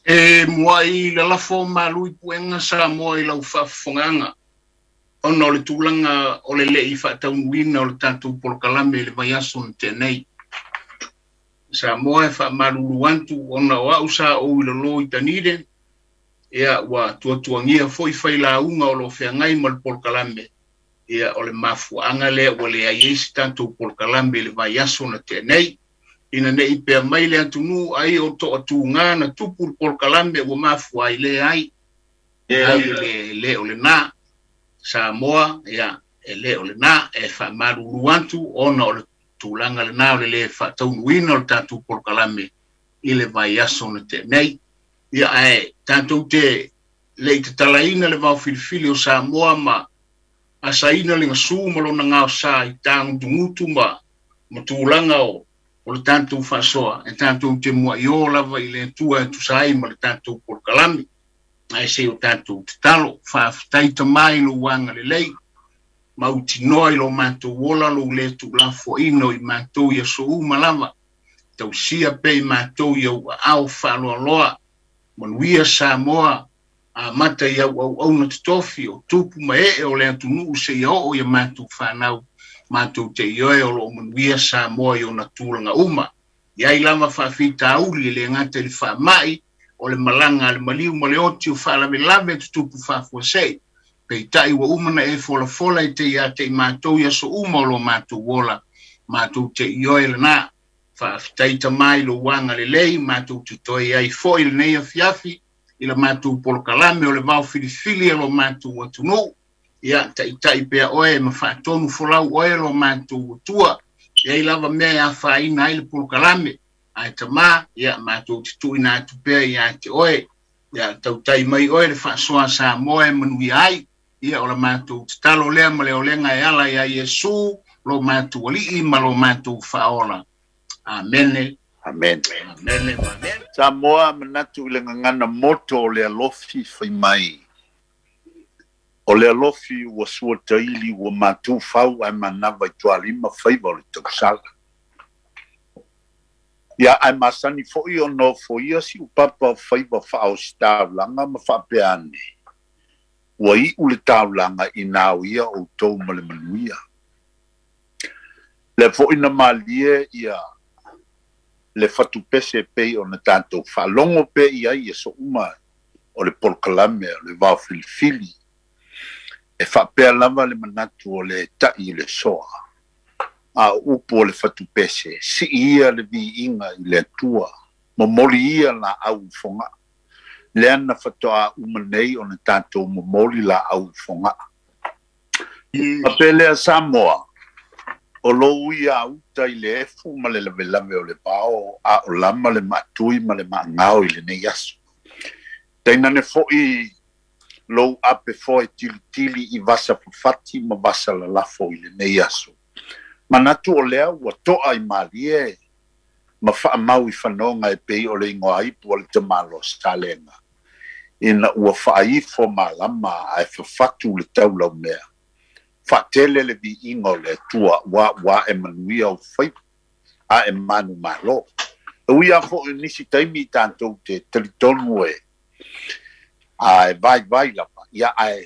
E muai lalafo malu i puega Samoa i lau faafofogaaga ona o le tulaga o le le'i faataunuuina o le tatou polokalame i le vaiaso na tea nei. Samoa e faamalulu atu ona o a'u sa ou i lalō i Tanide, ia ua tuatuagia foi failauga o lo o feagai ma le polokalame, ia o le mafuaaga lea ua leai ai se tatou polokalame i le vaiaso na tea nei. Ina ne'i pea mai le atunuu ai o to'atūgā na tupu le polokalame ua mafua ai leai. Ai le le o lenā Samoa, ia e lē o lenā e faamalulu atu ona o le tulaga lenā o le lē faataunuuina o le tatou polokalame i le vaiaso na tea nei. Ia ae tatou te le'i tatalaina le vaofilifili o Samoa ma asaina le gasū ma lona gaosā i tagutugutu ma tulaga o le tatou faasoa e tatou te mua'i ō lava i le Atua e tusa ai ma le tatou polokalame. Ae se i o tatou tatalo. Faafetai Tamā i lou agalelei mautinoa i lo matou ola lou lē tuulafoaina o i matou i aso uma lava. Tausia pea i matou i ou aao faaloaloa. Manuia Samoa amata i au auauna totofi o tupu ma ee o le atunuu seia oo ia matou fanau. Matou te ioe o loo manuia Samoa i ona tulaga uma. I ai lava faafitauli e lē gata i le faama'i o le malaga a le maliu ma le oti o faalavelave tutupu faafuasei, peita'i ua uma na e folafola e te iā te i matou i aso uma o lo matou ola. Matou te ioe lenā. Faafetai Tamā i lou agalelei matou te toe ai foi lenei afiafi i la matou polokalame o le vaofilifili e lo matou atunuu. Ia taʻitaʻi pea oe ma faatonu folau oe lo matou Atua. E ai lava mea e afaina ai le polokalame. Ae Tamā, ia matou te tuuina atu pea iā te oe. Ia tautai mai oe le faasoa Samoa e manuia ai. Ia o la matou tatalo lea ma le aolega e ala iā Iesū lo matou Alii ma lo matou Faaola. Amene. Amene. Amene. Amene. Samoa manatu i le gagana moto o le alofi fai mai. O le alofi ua suataili ua matu fau ae manava i tualima faiva o le tausala. Ia ae masani fo'i ona ofoia si'u papa o faiva faaositaulaga ma faapea ane, ua i'u le taulaga inā o ia outou ma le manuia. Lea fo'i na malie ia le fatupese e pei ona tatou faalogo pea i ai i aso uma o le polokalame o le vaofilifili e faapea lava le manatu o le ta'i i le soa. A o upu o le fatupese, sii ia le viiga i le Atua, momoli ia laau i Fogaa. Lea na faatoa uma nei ona tatou momoli laau i Fogaa. Faapea lea Samoa, o lou ia uta i le efu ma le lavelave o le vao, a o lama le maatui ma le maagao i lenei aso. Tainane fo'i lou ape foe tilitili i vasa fafati ma vasa lalafo i lenei aso. Manatu o lea ua to'a i malie ma faamau i fanoga e pei o le igoa ipu a le tamaloa Salega, ina ua faaifo malama ae fafatu le taulaumea. Faatele le viiga o le Atua ua ua ae manuia ou faiva ae manumalo. E ui lava foi i nisi taimi i tatou te talitonu e ae vaivai lava, ia ae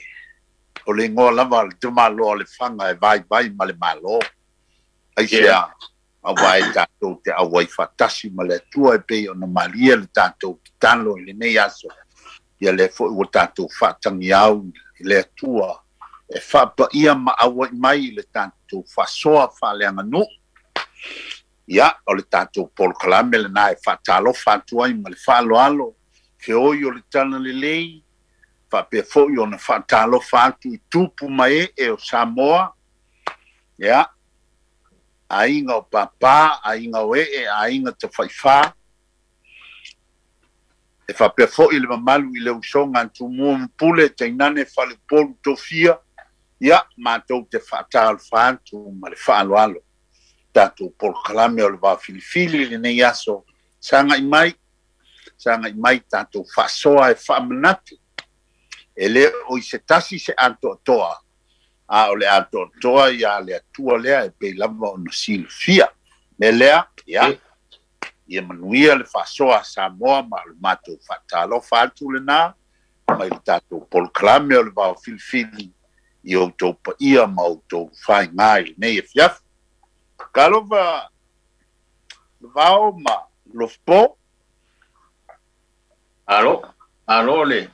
o le igoa lava a le tamaloa o Lefaga e vaivai ma le Malo. Aisea? Auā e tatou te auai faatasi ma le Atua e pei ona malie le tatou tatalo i lenei aso, ia lea foi ua tatou faatagiau i le Atua e faapaia ma auai mai i le tatou faasoa faaleaganuu. Ia, o le tatou polokalame lenā e faatalofa atu ai ma le faaaloalo, feoi o le talalelei, faapea foi ona faatalofa atu i tupu ma ee o Samoa, ia, aiga o pāpā, aiga o ee, aiga tafaifā, e faapea foi le mamalu i le usoga a Tumua ma Pule, tainane faleupolu tofia, ia, matou te faatalofa atu ma le faaaloalo. Tatou polokalame o le vaofilifili i lenei aso, sagai mai, sagai mai tatou faasoa e faamanatu. E lē o i se tasi se atoatoa, a o le atoatoa ia le Atua lea e pei lava ona silafia. Mea lea, ia, Ia manuia le faasoa a Samoa ma o le matou faatalofa atu lenā mai le tatou polokalame o le Vao Filifili i outou paia ma outou faigā i lenei afiafi. Talofa Vao ma Lofopo. Alo, alo le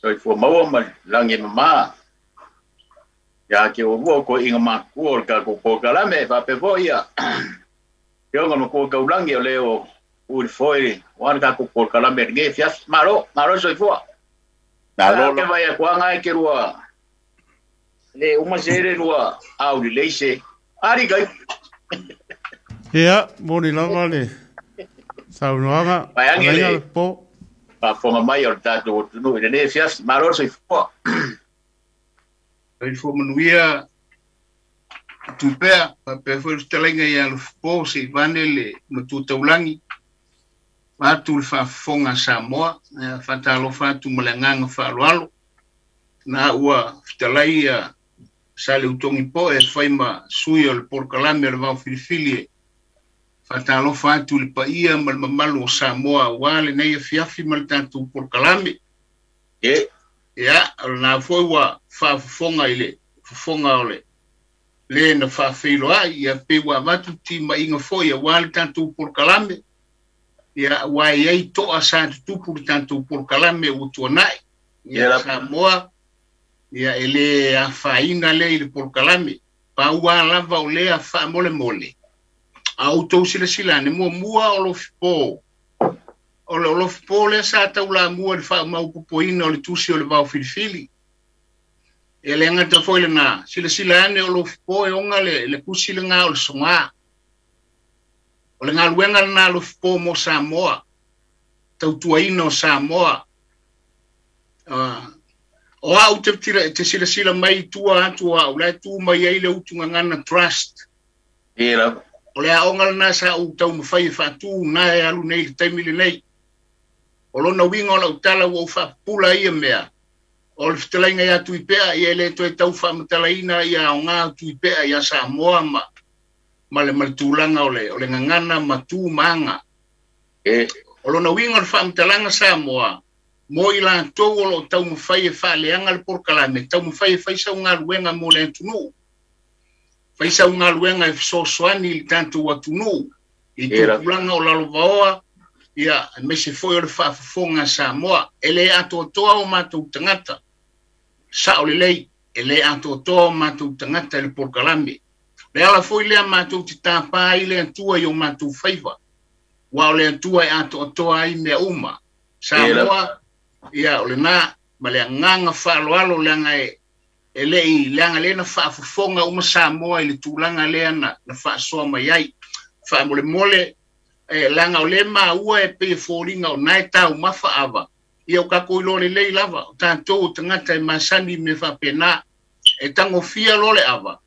soifua maua ma le lagi e mamā. Ia te olua o toeaiina matutua o le tatou polokalame faapea foi ia Afioga i le Matua Taulagi o le o ui le foe aua le tatou polokalame i lenei afiafi. Malo, malo le soifua. Malo Ke vai atu anga e ke lua le uma se le lua au lelei se. Ali kai. Ia, moni lava le saunoaga. Vai ange Alaina le le po. faafofoga mai o le tatou atunuu i lenei afiafi. Malo le soifua. Soifua manuia tupea faapea foi le fetalaiga ia Lofopo se i vaeane le Matua Taulagi vaeatu le faafofoga a Samoa. Faatalofa atu ma le agaga faaaloalo. Na ua fetalai ia Saleutogi Poe e fai ma sui o le polokalame o le Vao Filifili e faatalofa atu i le paia ma le mamalu o Samoa aua lenei afiafi ma le tatou polokalame. E. Ia, o lena foi ua faafofoga i le fofoga o le le na faafeiloai, ia pei ua avatu timaiga foi aua le tatou polokalame. Ia, aua e i ai toa sa tutupu le tatou polokalame ua tuanai. Ia, Samoa, ia e le afaina lea i le polokalame. Pau lava lava o lea faamolemole. A outou silasila ane, muamua o Lofipo. O le Lofipo lea sa taulamua i le faamaupopoina o le tusi o le Vao Filifili. E le gata foi lenā, silasila ane o Lofipo e oga le tusi lenā o le sogā. O le galuega lenā Lofipo mo Samoa, tautuaina o Samoa. O au te silasila mai i tua atu o au, la e tu mai ai le Utugaga Trust. E lava. O le aoga lenā sa ou taumafai e faatu na e alu nei i le taimi lenei. O lona uiga o lau tala ua ou faapupula ia mea, o le fetalaiga ia Tuipea, ia e le toe tau faamatalaina ia aoga o Tuipea ia Samoa ma le tulaga o le gagana ma tu ma aga. E. O lona uiga o le faamatalaga Samoa, mo i latou o loo taumafai e faaleaga le polokalame, taumafai e fai sau galuega mo le atunuu. Fai sau galuega e fesoasoani i le tatou atunuu, i tupulaga o lalovaoa, ia aemaise foi o le faafofoga a Samoa. E le atoatoa o matou tagata, sao lelei, e le atoatoa o matou tagata i le polokalame. Le ala foi lea matou te tāpā ai le Atua i o matou faiva, ua o le Atua e atoatoa ai mea uma. Samoa, ia o lenā, ma le agaga faaaloalo leaga e lei leaga lea na faafofoga uma Samoa i le tulaga lea na faasoa mai ai. Faamolemole, leaga o le maua e pei e foliga o na e taumafa ava, ia o tatou iloa lelei lava, o tatou o tagata e masani i mea faapena. E tagofia loa le ava,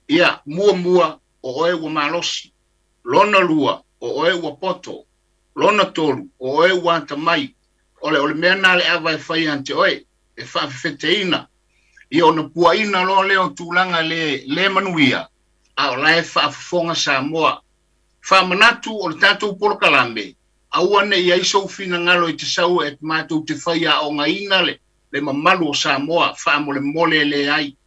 ia muamua o oe ua malosi, lona lua o oe ua poto, lona tolu o oe ua atamai. O le mea na le ava e fai ia te oe, e faafefeteina. Ia ona puaina loa lea o tulaga le manuia, a o la e faafofoga Samoa. Faamanatu o le tatou polokalame, aua ne i ai sou finagalo e te sau e matou te fai aogaina le mamalu o Samoa, faamolemole le ai.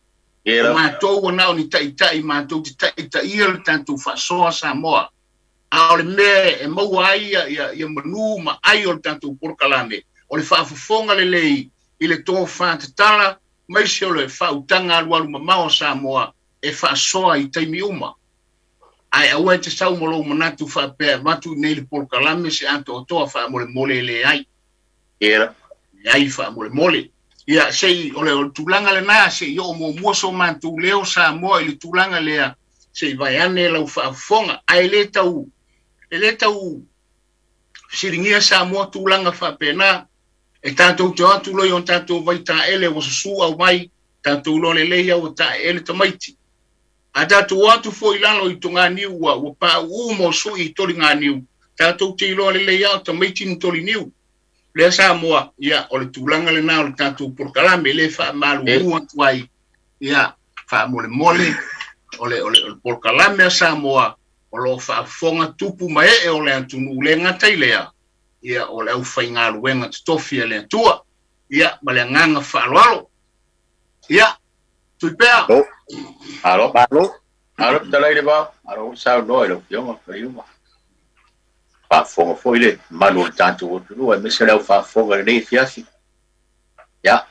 O matou ua na o ni taitai, matou te taitaia le tatou faasoa Samoa. A o le mea e maua ai ia manu ma ai o le tatou polokalame, o le faafofoga lelei i le tofa tatala, maise o le faautaga alualu mamao o Samoa e faasoa i taimi uma. Ae aua e te sau ma lou manatu faapea e avatu i nei le polokalame se atoatoa faamolemole le ai. Leai faamolemole. Ia sei o le tulaga lenā, sei oo muamua so matou leo Samoa i le tulaga lea, sei vaeane lau faafofoga. Ae e le tau fesiligia Samoa tulaga faapena, e tatou te o atu loa i o tatou vaitaele ua susū aumai, tatou iloa lelei au ua taeele tamaiti. A tatou o atu foi i lalo i toganiu ua pauu ma sui i toliganiu, tatou te iloa lelei au tamaiti ni toliniu. Lea Samoa, ia o le tulaga lenā o le tatou polokalame, le faamalulu atu ai, ia faamolemole, o le polokalame a Samoa, O lo faafofoga tupu ma ee o le atunuu le gata i lea, ia o le aufaigaluega totofi a le Atua. Ia ma le agaga faaaloalo. Ia, Tuipea. Alo. Malo. Alo talai le vao. Alo saunoa i lau Afioga Faliuga. Faafofoga foi le mamalu o le tatou atunuu aemaise le aufaafofoga i lenei afiafi. Ia,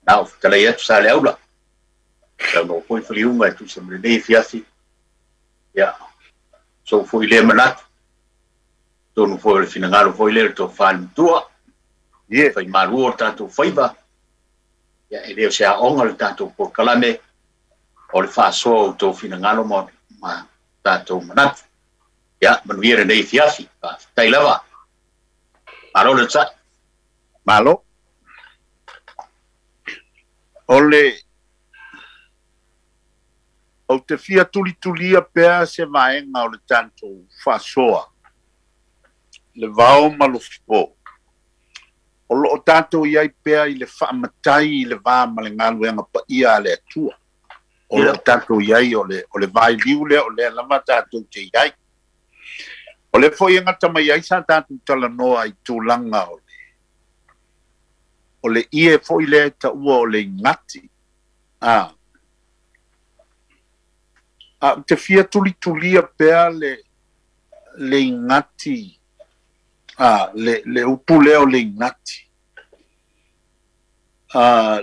na o fetalai atu sa le aula. Saunoa foi Faliuga e tusa ma lenei afiafi. Ia, sou foi lea manatu. Tonu foi o le finagalo foi lea o le tofa i le matua. Ie. Faimalu o le tatou faiva. Ia, e le o se aoga le tatou polokalame o le faasoa o outou finagalo ma tatou manatu. Ia, manuia lenei afiafi. Faafetai lava. Malo le onosai. Malo. O le ou te fia tulitulia pea se vaega o le tatou faasoa, le vao ma Lofipo. O loo tatou i ai pea i le faamatai i le va ma le galuega paia a le Atua. O loo tatou i ai o le vailiu lea o lea lava tatou te i ai. O le foi e gata mai ai sa tatou talanoa i tulaga o le ie foi lea e taua o le igati. A ou te fia tulitulia pea le igati, le upu lea o le igati.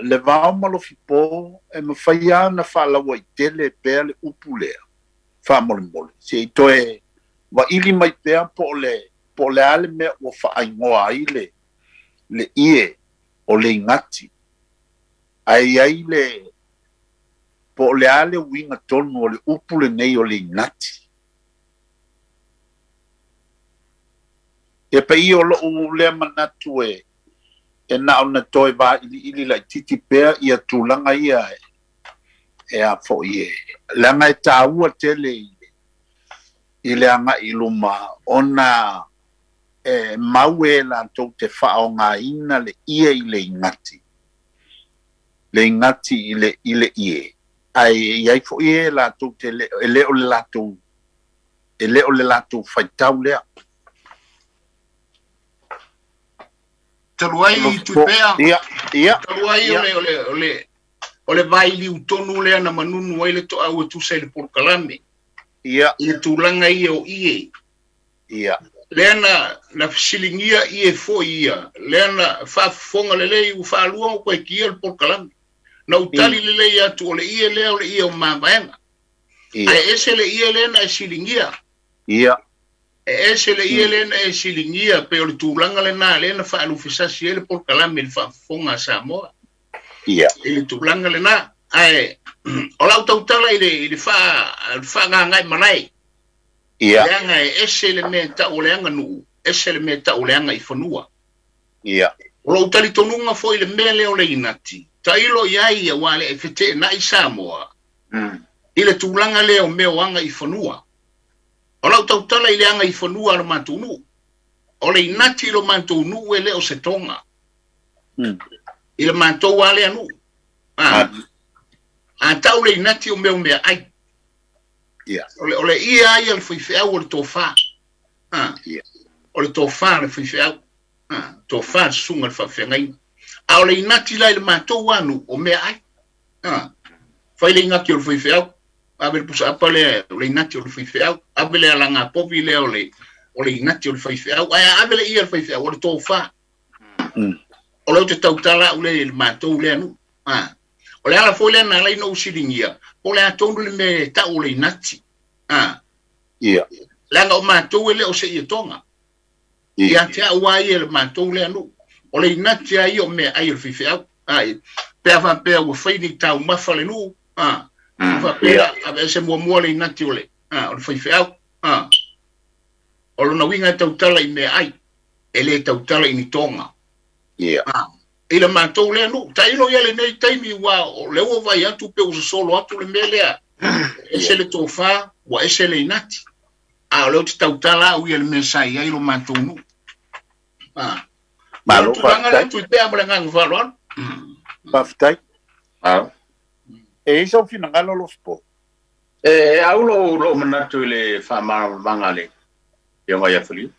Le vao ma Lofipo e mafai lava ona faalauaitele pea le upu lea faamolemole. Se i toe vaili mai pea po o le a le mea ua faaigoa ai le ie o le igati. Ae i ai le po o le a le uiga tonu o le upu lenei o le igati. E pei o lou lea manatu e na ona toe vailiili laitiiti pea ia tulaga ia e a foi e leaga e taua tele i le agai i luma ona e mau e latou te faaaogaina le ie i le igati. Le igati i le ie. Ae i ai foi e latou te e le o le latou e le o le latou faitau lea. Talu ai Tuipea. Ia, ia. Talu ai o le vailiu tonu lea na manunu ai le toau e tusa i le polokalame. Ia. I le tulaga ia o ie. Ia. Lea na fesiligia ie foi ia. Lea na faafofoga lelei ua faalua o koe kia le polokalame. Na utali lelei atu o le ie lea o le ie o mavaega. Ia. Ae ese le ie lea na e siligia. Ia. E ese le ie lea na e siligia pe o le tulaga lena lea na faalufesasi ai le polokalame i le faafofoga a Samoa. Ia. I le tulaga lena. Ae o lau tautala i le faagagai malae. Ia. Leaga e ese le mea tau o le aganuu, ese le mea tau o le aga i fanua. Ia. O lou talitonuga foi le mea lea o le inati. Tailo i ai ia ua le e feteenai Samoa. I le tulaga lea o mea o aga i fanua. O lau tautala i le aga i fanua a le matou nuu. O le inati i lo matou nuu e le o se toga. I le matou a lea nuu. A tau le inati o mea o mea ai. Ia. O le ia ai le faifeau o le tofa. Ia. O le tofa le faifeau. Tofa le susuga le faafeagaiga. A o le inati la i le matou anu o mea ai. Fai le inati o le faifeau. Ave le pusaapa lea o le inati o le faifeau. Ave le alaga povi lea o le inati o le faifeau. Ae ave le ia le faifeau o le tofa. O le te tautala au le i le matou lea nuu. O le ala foi lea na ala i na usiligia, o le atonu le mea tau o le inati. Ia. Leaga o matou e le o se ia tonga. Ia. Ia te au ai e le matou lea nuu. O le inati ai o mea ai o le faifeau. Pea faapea ua fai ni taumafa le nuu. Faapea ave ese muamua le inati o le faifeau. O lona uiga e tautala i mea ai. E le tautala i ni tonga. Ia. I le matou lea nuu. Tailo ia lenei taimi ua o le ua vai atu pe ua sosolo atu le mea lea. Ese le tofa, ua ese le inati. A o lea ou te tautala au ia le mea sa i ai lo matou nuu. Malo, Tulaga lea faafetai. Tuipea ma le agaga faaaloalo. Faafetai. E i ai sau finagalo Lofipo? E au lo manatu i le faamalamalamaga le Afioga ia Fuliu.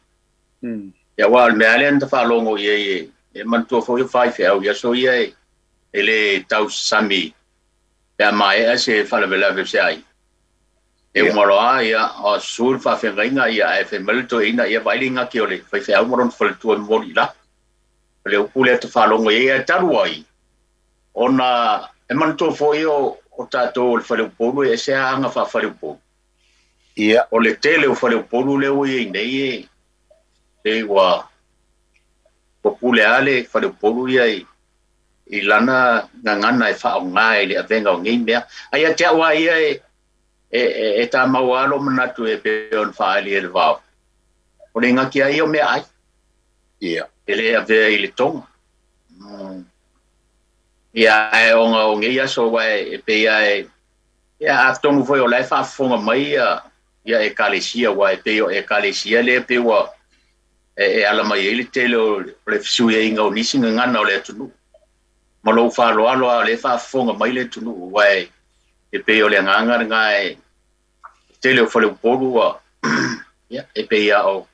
Ia ua o le mea lea na faalogo i ai e manatua foi o faifeau i aso ia e le tausami pe a maea se faalavelave o se ai. E uma loa ia o susu le faafeagaiga ia ae fai mai le toeaina ia vaai le igaki o le faifeau ma lona faletua e momoli i la. O le upu lea te faalogo i ai ae talu ai ona e manatua foi o tatou o le faleupolu e ese aga faafaleupolu. Ia. O le tele o faleupolu lea ua i ai nei e ua pule lava le faleupolu ia i lana gagana e faaaoga i le avega o nei mea. Ae ia te au lava ia e tamau lava lou manatu e pei ona faaali e le vao. O le igaki ai o mea ai. Ia. E le avea i le toga. Ia ae ona o nei aso ua e pei lava e ia atonu foi o la e faafofoga mai ia ekalesia ua e pei o ekalesia lea pei ua e ala mai ai le tele o le fesuiaiga o nisi gagana o le atunuu. Ma lou faaaloalo lava o lea e faafofoga mai le atunuu ua e pei o le agaga lena e tele o faleupolu ua ia e pei lava o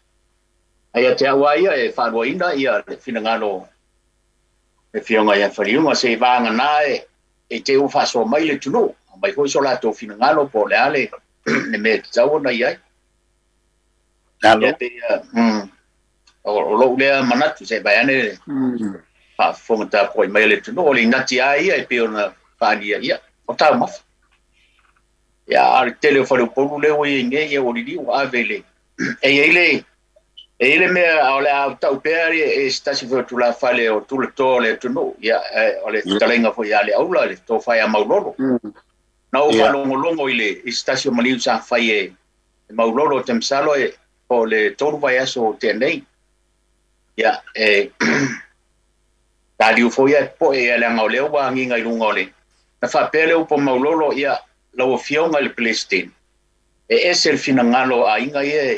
ae ia te au lava ia e faaluaina ia le finagalo le Afioga ia Faliuga se i vagana e te ua faasoa mai le atunuu mai foi so latou finagalo po o le a le mea e tatau ona i ai. Alo. Ia pei o lou lea manatu se vai ane faafofoga tapuai mai le atunuu o le inati lava ia e pei ona faaalia ia o taumafa. Ia a le tele o faleupolu lea ua i ai nei ia ua liliu ua ave i le e i ai le e i le mea o le a tau pea e se tasi foi o tulafale o tulatoa o le atunuu ia o le fetalaiga foi ia le aula le tofa ia Maulolo. Na ou faalogologo i le i se tasi o maliu sa fai e Maulolo o te masalo e po o le 3 vaiaso o tea nei. Ia e taliu foi ia poe ia leaga o lea ua agiga i luga o le na faapea le upu Maulolo ia lau Afioga i le Peresetene e ese le finagalo o aiga ia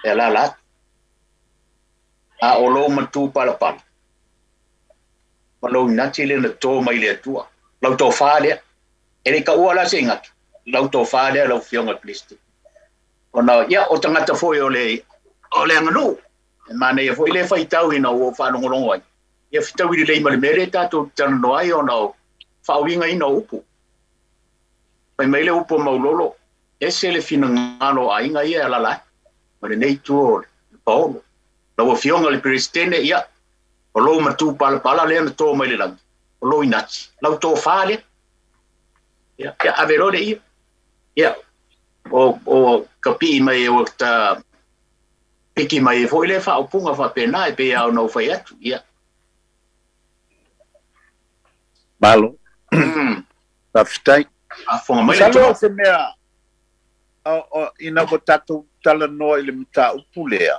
e alaala atu. A o lou matu palapala ma lou inati lea na to mai le Atua. Lau tofa lea. E le taua la se igaki. Lau tofa lea lau Afioga i le Peresetene. Ona ia o tagata foi o le aganuu. E manaia foi le faitau ina ua ou faalogologo ai. Ia fetaui lelei ma le mea lea tatou talanoa ai ona o faauigaina o upu. Fai mai le upu o Maulolo, ese le finagalo o aiga ia e alaala atu. Ma lenei itu o le paolo. Lau Afioga i le Peresetene, ia, o lou matu palapala lea na to mai le lagi. O lou inati. Lau tofa lea. Ia, ia ave loa le ia. Ia, o kapii mai e o ta piki mai e foi le faaupuga faapena e pei lava ona ou fai atu. Ia. Malo. Faafetai. Faafofoga mai le Masalo atunuu. o se mea ina ua tatou talanoa i le mataupu lea,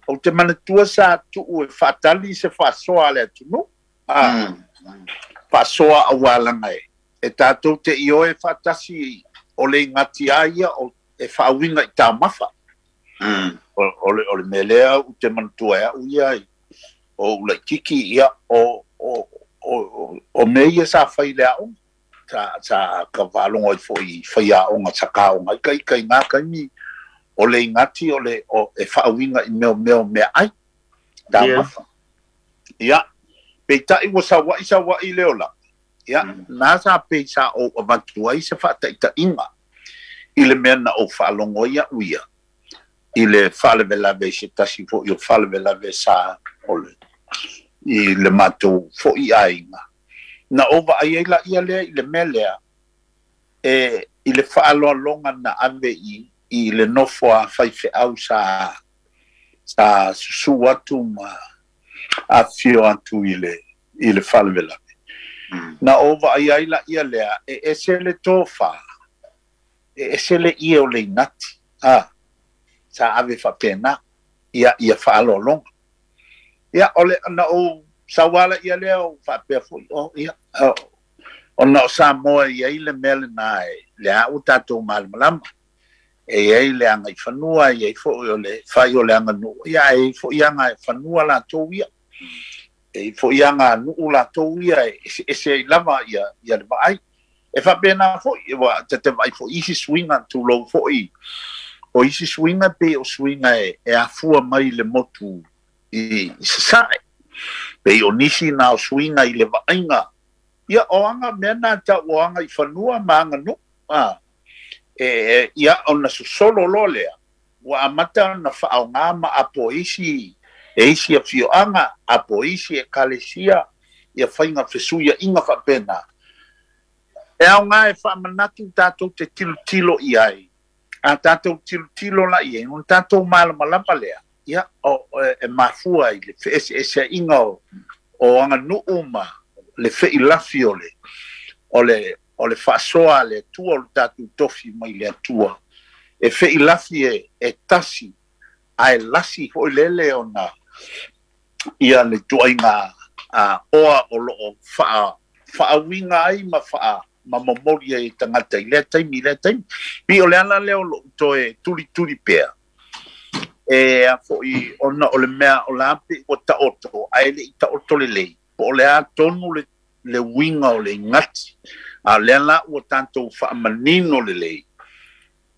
o te manatua sa tuu e faatali se faasoa a le atunuu. Faasoa aualaga e tatou te ioe faatasi o le igati a ia o e faauiga i taumafa. O le mea lea ou te manatua e au ia o ulaitiki ia o mea ia sa fai le aoga. Sa ka faalogo ai foi fai aoga sa kaoga ai ka i ngā kaimi o le igati o le e faauiga i mea mea o mea ai. Taumafa. Ia, peitai ua saua'i leo la. Ia, nā sa pei sa ou avatu ai se faataitaiga i le mea na ou faalogo ai au ia i le faalavelave se tasi foi o faalavelave sa o le i le matou foi aiga. Na ou vaai ai la ia lea i le mea lea e i le faaloaloga na ave i le nofo a faifeau sa susu atu ma afifio atu i le faalavelave. Na ou vaai ai la ia lea e ese le tofa, e ese le ie o le inati. Sa ave faapena ia faaloaloga. Ia o le na ou sauala ia lea o faapea foi o ia ona o Samoa i ai le mea lena e le au tatou malamalama. E i ai le aga i fanua, e i ai foi o le fai o le aganuu, ia e i ai foi aga e fanua latou ia. E i ai foi aga nuu latou ia e ese ai lava ia le vaai. E faapena foʻi ua te te vaai foʻi isi suiga tulou foʻi o isi suiga pei o suiga e afua mai le motu i sasae pei o nisi na o suiga i le vaaiga ia o aga mea na ta'u o aga i fanua ma aga nuʻu a e ia ona sosolo loa lea ua amata ona faaaogā ma apo isi e isi afioaga apo isi ekalesia ia faiga fesuiaʻiga faapena e aogā e faamanatu tatou te tilotilo i ai a tatou tilotilo la i ai ona tatou malamalama lea ia o e mafua i le feeseeseaʻiga o aganuu ma le feʻilafi o le o le o le faasoa a le Atua o le tatou tofi mai le Atua e feʻilafi e tasi ae lasi foʻi lele ona ia le tuaiga a oa o loo faauiga ai ma faa ma momoli ai tagata i lea taimi i lea taimi pei o le ala lea o lou toe tulituli pea e a foʻi ona o le mea o la pe ua taoto ae leʻi taoto lelei po o le a tonu le uiga o le igati a lea la ua tatou faamanino lelei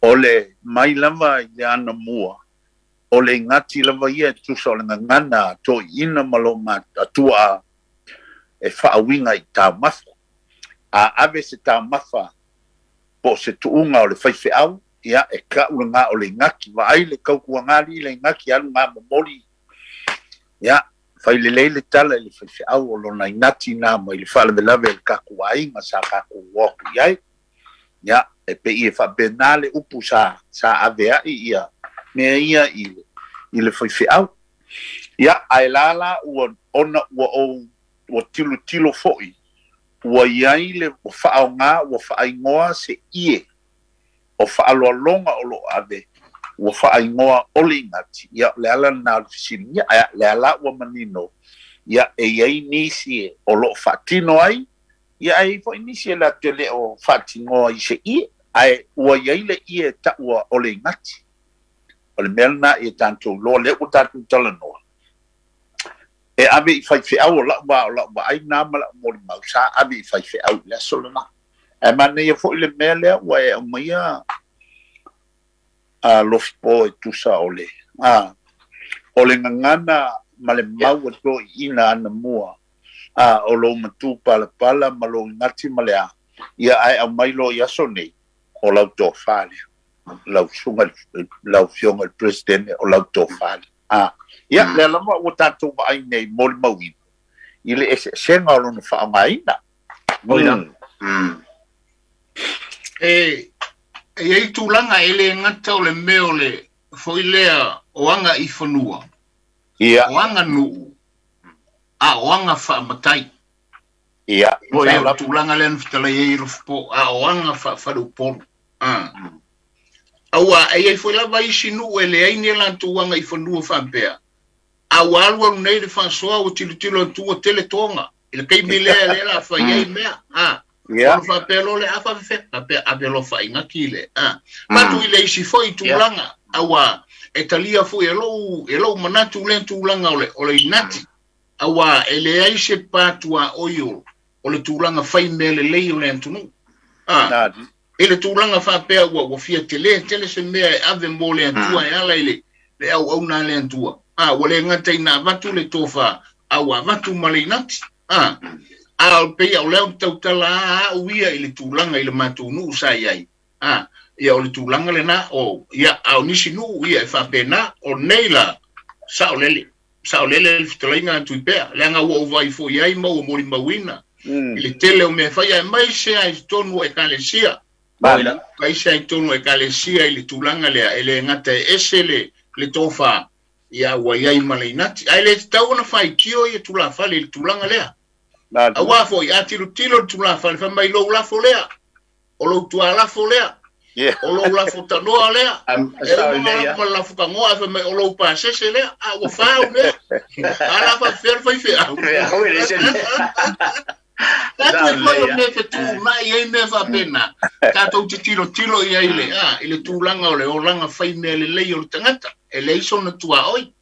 o le mai lava i le anamua o le igati lava ia e tusa o le gagana toʻiina ma lo matuaʻa e faauiga i taumafa a ave se taumafa po o se tuuga o le faifeau ia e ka'u lagā o le igati vaai le kaukuagali le igati alu gā momoli ia failelei le tala i le faifeau o lona inati na mai le faalavelave le kakou aiga sa kakou o atu i ai ia e pei e faapenā le upu sa ave aʻi ia mea ia i le faifeau ia ae lala ua ona ua ou ua tilotilo foʻi ua iai le ua faaogā ua faaigoa se ie o faaloaloga o loo ave ua faaigoa o le igati ia o le ala lenā o le fesiligia ae le ala ua manino ia e iai nisi o loo faatino ai ia ai foʻi nisi e latou te le o faatinoa i se ie ae ua iai le ie taʻua o le igati o le mea lenā ia tatou loa lea ua tatou talanoa e ave i faifeau o la'u va o la'u vaai na ma la'u molimau sa ave i faifeau i le aso lenā ae manaia foʻi le mea lea ua e aumaia a lofipo e tusa o le a o le gagana ma le mau a toʻiʻina anamua a o lou matū palapala ma lou igati ma le a ia ae aumai loa i aso nei o lau tofā lea lau suga lau fioga i le president o lau tofā lea a ia lea lava ua tatou vaai nei molimauina i le eseesega o lona faaaogāina. E iai tulaga e lē gata o le mea o le foi lea o aga i fanua o aga nuu a o aga faamatai ia o le tulaga lea na fetalai ai lofopo a o aga faafaleupolu aua e iai foi lava isi nuu e leai ni latou aga i fanua faapea a ua alu alu nei le faasoa ua tilotilo atu ua tele toga i le taimi lea lea la fai ai mea a ona faapea lo le a faafefea faapea ave lo faaigati le a matu i le isi foi tulaga aua e talia foi e lou manatu lea tulaga o le inati aua e leai se patuaʻoi o le tulaga fai mea lelei o le atunuu a i le tulaga faapea ua fia telē tele se mea e ave mo le Atua e ala i le auauna a le Atua a ua le gata ina avatu le tofa a ua avatu ma le inati a o pei o lea ou tautala aʻu ia i le tulaga i le matou nuu sa i ai a ia o le tulaga lenā o ia a o nisi nuu ia e faapena o nei la saʻolele saʻolele le fetalaiga atu i pea leaga ua ou vaai foi ai ma ua molimauina i le tele o mea fai ae mai se ai tonu o ekalesia mai se ai tonu o ekalesia i le tulaga lea e le gata e ese le tofa ia ua iai ma le inati ae le tatau ona faitio ia tulafale i le tulaga lea auā foʻi a tilotilo le tulafale fai mai lou lafo lea o lou tualafo lea o lou lafo tanoa lea e uma ma le lafo tagoa ae fai mai o lou pasese lea a ua fau lea a la faafefea le faifeau tatou e foi o mea fetuunai ai mea faapena tatou te tilotilo i ai le a i le tulaga o le olaga fai mea lelei o le tagata e leai sona tuaoi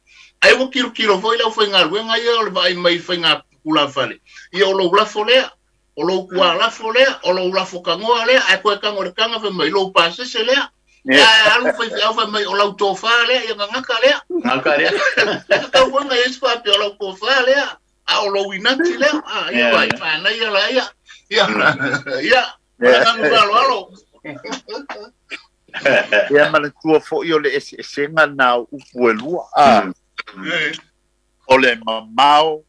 ae ua kilokilo foi le aufaigaluega ia o le vaai mai faiga tulafale ia o lou lafo lea. O lou kualafo lea, o lou lafo kagoa lea, ae koe kago le kaga fai mai lou pasese lea. Ae alu faifeau fai mai o lau tofā lea, ia gagaka lea. Gaka lea. Tau uega i isi faapea o lau tofā lea, a o lou inati lea. A, ia vai, manaia la ia. Ia, ia, ma le agaga faaaloalo. Ia manatua foʻi o le eseesega na o upu e lua. A, o le mamao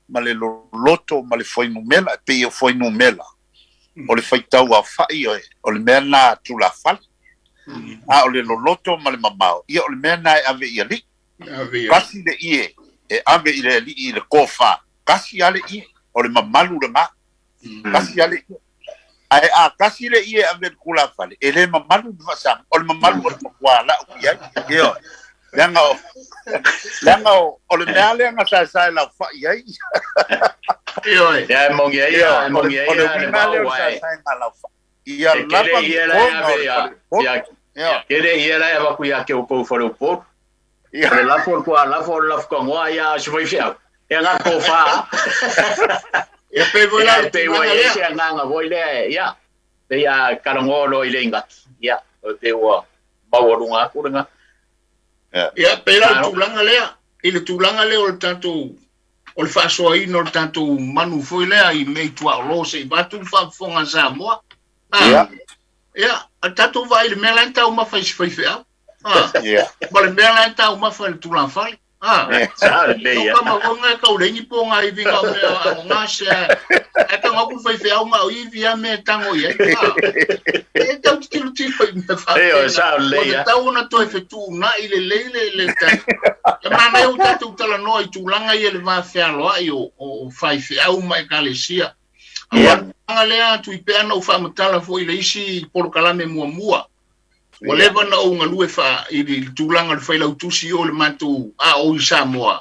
ma le loloto ma le fuainumela, e pei o fuainumela, o le faitau aofaʻi o le mea na tulafale. A o le loloto ma le mamao, ia o le mea na e ave i alii. Kasi le ie e ave i le alii i le kofā, kasi a le ie, o le mamalu lena. Kasi a le ie. Ae a kasi le ie e ave i le tulafale, e lē mamalu le faasama, o le mamalu o le matua la'u i ai. Ioe. Leaga o, leaga o, o le mea lea na saesae laufaʻi ai. Ioe. Ia e moni ai ia, e moni ai O le ia le uiga lea o vao le ai. saesaega laufaʻi. Ia E kele lava ia la tona e o ave le ia, faleupolu. ia, Ioe. kele ia la e avaku ia ke o kou faleupolu. Ia. O le lafo o le kualafo o le lafo kagoa ia se faifeau. Ia ngā kofā. Ia pe foi la Ia le pe ua tulaga i lea. se agaga foi lea, ia. Pe ia kalagoa loa i le ingati. Ia, o te ua maualuga atu lena. Ia pe la le Malo. tulaga lea, i le tulaga lea o le tatou o le faasoaina o le tatou manu foi lea i mea i tuaolo se i vatu le faafofoga a Samoa. A, Ia. ia, a tatou vaai i le mea la e taumafa i se faifeau. A, Ia. ma le mea la e taumafa i le tulafale. A, Sa le o ia. kama vonga e kau lengi po ngā iwi ngā mea a ngā se e tanga aku faifeau ngā o iwi a mea tango i ai. A, e tau tiro tiro i mea E o faapena. sa le Ua ia. tatau ona toe fetuunai lelei le le ta. E manaia o tatou talanoa i tulaga ia le vafealoai o faifeau ma ekalesia. Ia. Auā le tulaga lea tuipea na ou faamatala foi i le isi polokalame muamua. Ua leva na ou galue faa i le tulaga o le failautusi o le matou a o i Samoa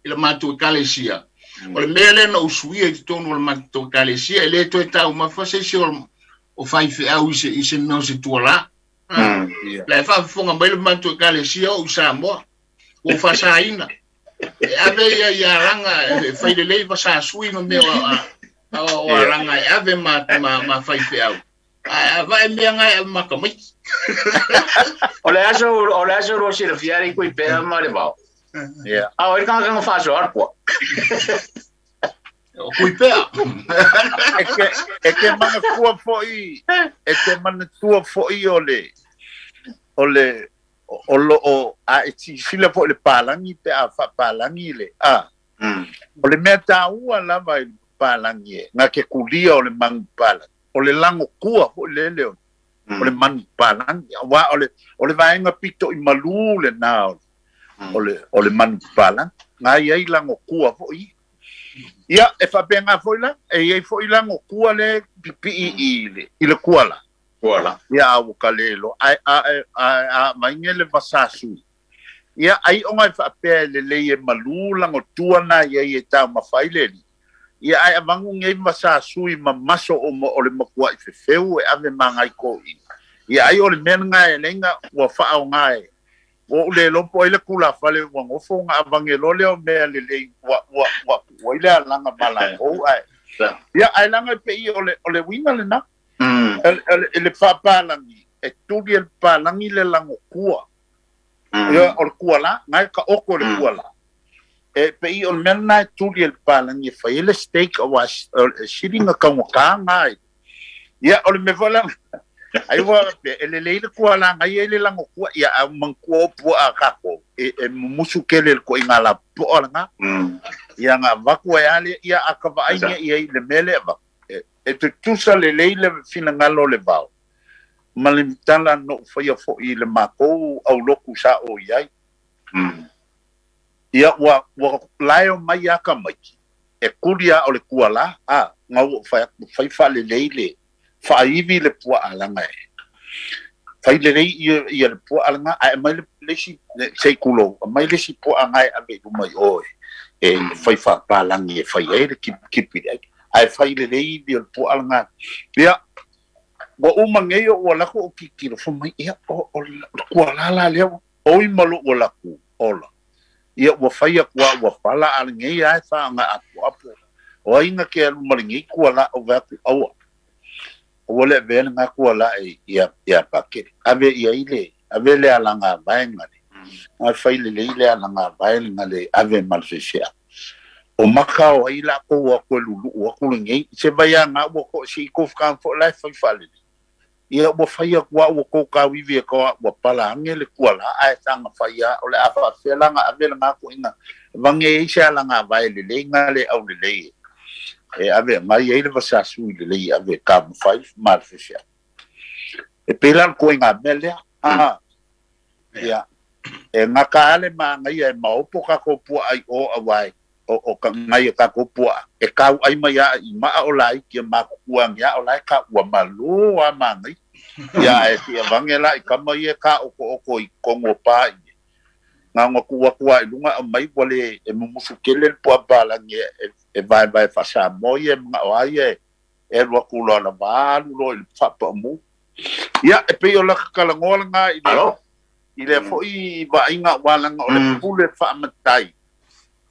i le matou ekalesia. O le mea lea na ou suia i totonu o le matou ekalesia, e lē toe taumafa se isi o faifeau i se mea o se tualā. Ia. La e faafofoga mai le matou ekalesia o i Samoa, ua ou faasaina. E ave ia i alaga e failelei vasasui ma mea o Ia. alaga e ave ma faifeau. Ae avae mea gae ave makamaiti. O le aso o le aso ro silafia i kui pea ma le vao. Ia. A o le kanga faasoa le pua. O kui pea. E ke manatua foʻi, e te manatua foʻi o le o le o lo o a e sisila foʻi le palagi pe a faapalagi le a. O le mea tāua lava i le palagi e na ke kulia o le manu palagi. O le lagokua foʻi lele o le manu palagi. Auā o le vaega pito i malū lenā o le manu palagi. Ga iai lagokua foʻi. Ia, e faapegā foʻi la, e iai foʻi lagokua le pipii i le kuala. Kuala. Ia a ua ka lē loa. Ae a a a maiga le vasasui. Ia ai oga e faapea e lelei e malū lagotua na iai e taumafai le alii. Ia ae avagu nei vasasui ma maso o o le makuaʻi fefeu e ave magai koʻina. Ia ai o le mea lagā e leiga ua faaogā e. Ua ou lē lopo ai le kulafale ua gofo ga avage loa lea o mea lelei ua ua ua puʻu ai le alaga ma lakou ae. Ia ae laga e pei o le uiga lenā. Le faapalagi e tuli e le palagi le lagokua. Ia o le kualā, gae ka oko le kualā. E pei o le mea lenā e tuli e le palagi e fai ai le steak auā siliga kaugatā gae. Ia o le mea foi laga ai ua e lelei le kualā gai ai le lagokua ia a manatua o puaʻa a kakou e mumusu kele le koʻiga lapopoa lagā. Ia ga avaku ai a lea ia a ka vaaiga ia i le mea lea avaku. E tutusa lelei le finagalo o le vao. Ma le matala na ou faia foʻi i le makou auloku sa o i ai. Ia ua ua lae o mai aka maiki. E kuli a o le kualā a ngau o fai fai faalelei le faaivi le puaʻa laga e. Fai lelei ia ia le puaʻa laga ae aumai le isi sei kulou aumai le isi puaʻa gae ave i luma i o e fai faapalagi e fai ai le kipi le ai. Ae fai lelei ivi o le puaʻa laga. Ia ua uma nei o ua lako o kikilo fai mai ia o le kualā la lea oi ma lou laku ola. Ia ua fai akuā ua fala a lenei ae faaga apoapo. O ai nga ke alu malingi kua la o va ku aua. O le ve nga kua la ia ia pa ke. Ave ia ile ave le alanga vaenga le. Nga fai le le alanga vaenga le ave malfesia. O maka o ai la ko wa ko lulu wa ko ngi se vai nga wo ko si ko ka fo la fai fa le. Ia ua fai aku ua ko ka wivi ko ua pala ange le kua la ai sanga fai o le afa felanga ave nga ko inga vange isa la nga vai le le nga le au le le e ave ngai ai le vasa su le le ave ka fai mal fesia e pela ko inga mele a ia e nga ka ale ma ngai e maopo ka ko pu ai o awai o ka ngai ka ko pu e ka ai mai a i ma o lai ki ma ku ang ya o lai ka ua malu a ma ngai ia e ti vangela i kama ia ka o ko i kongo pa i nga nga ku wa ku ai lunga mai wale e mumusu kele pu bala nge e vai vai fa sa mo ye nga o ai e ro ku lo la va lu lo i fa pa mu ia e pe o la kala ngola nga i le i le fo i va inga wala nga o le pule fa matai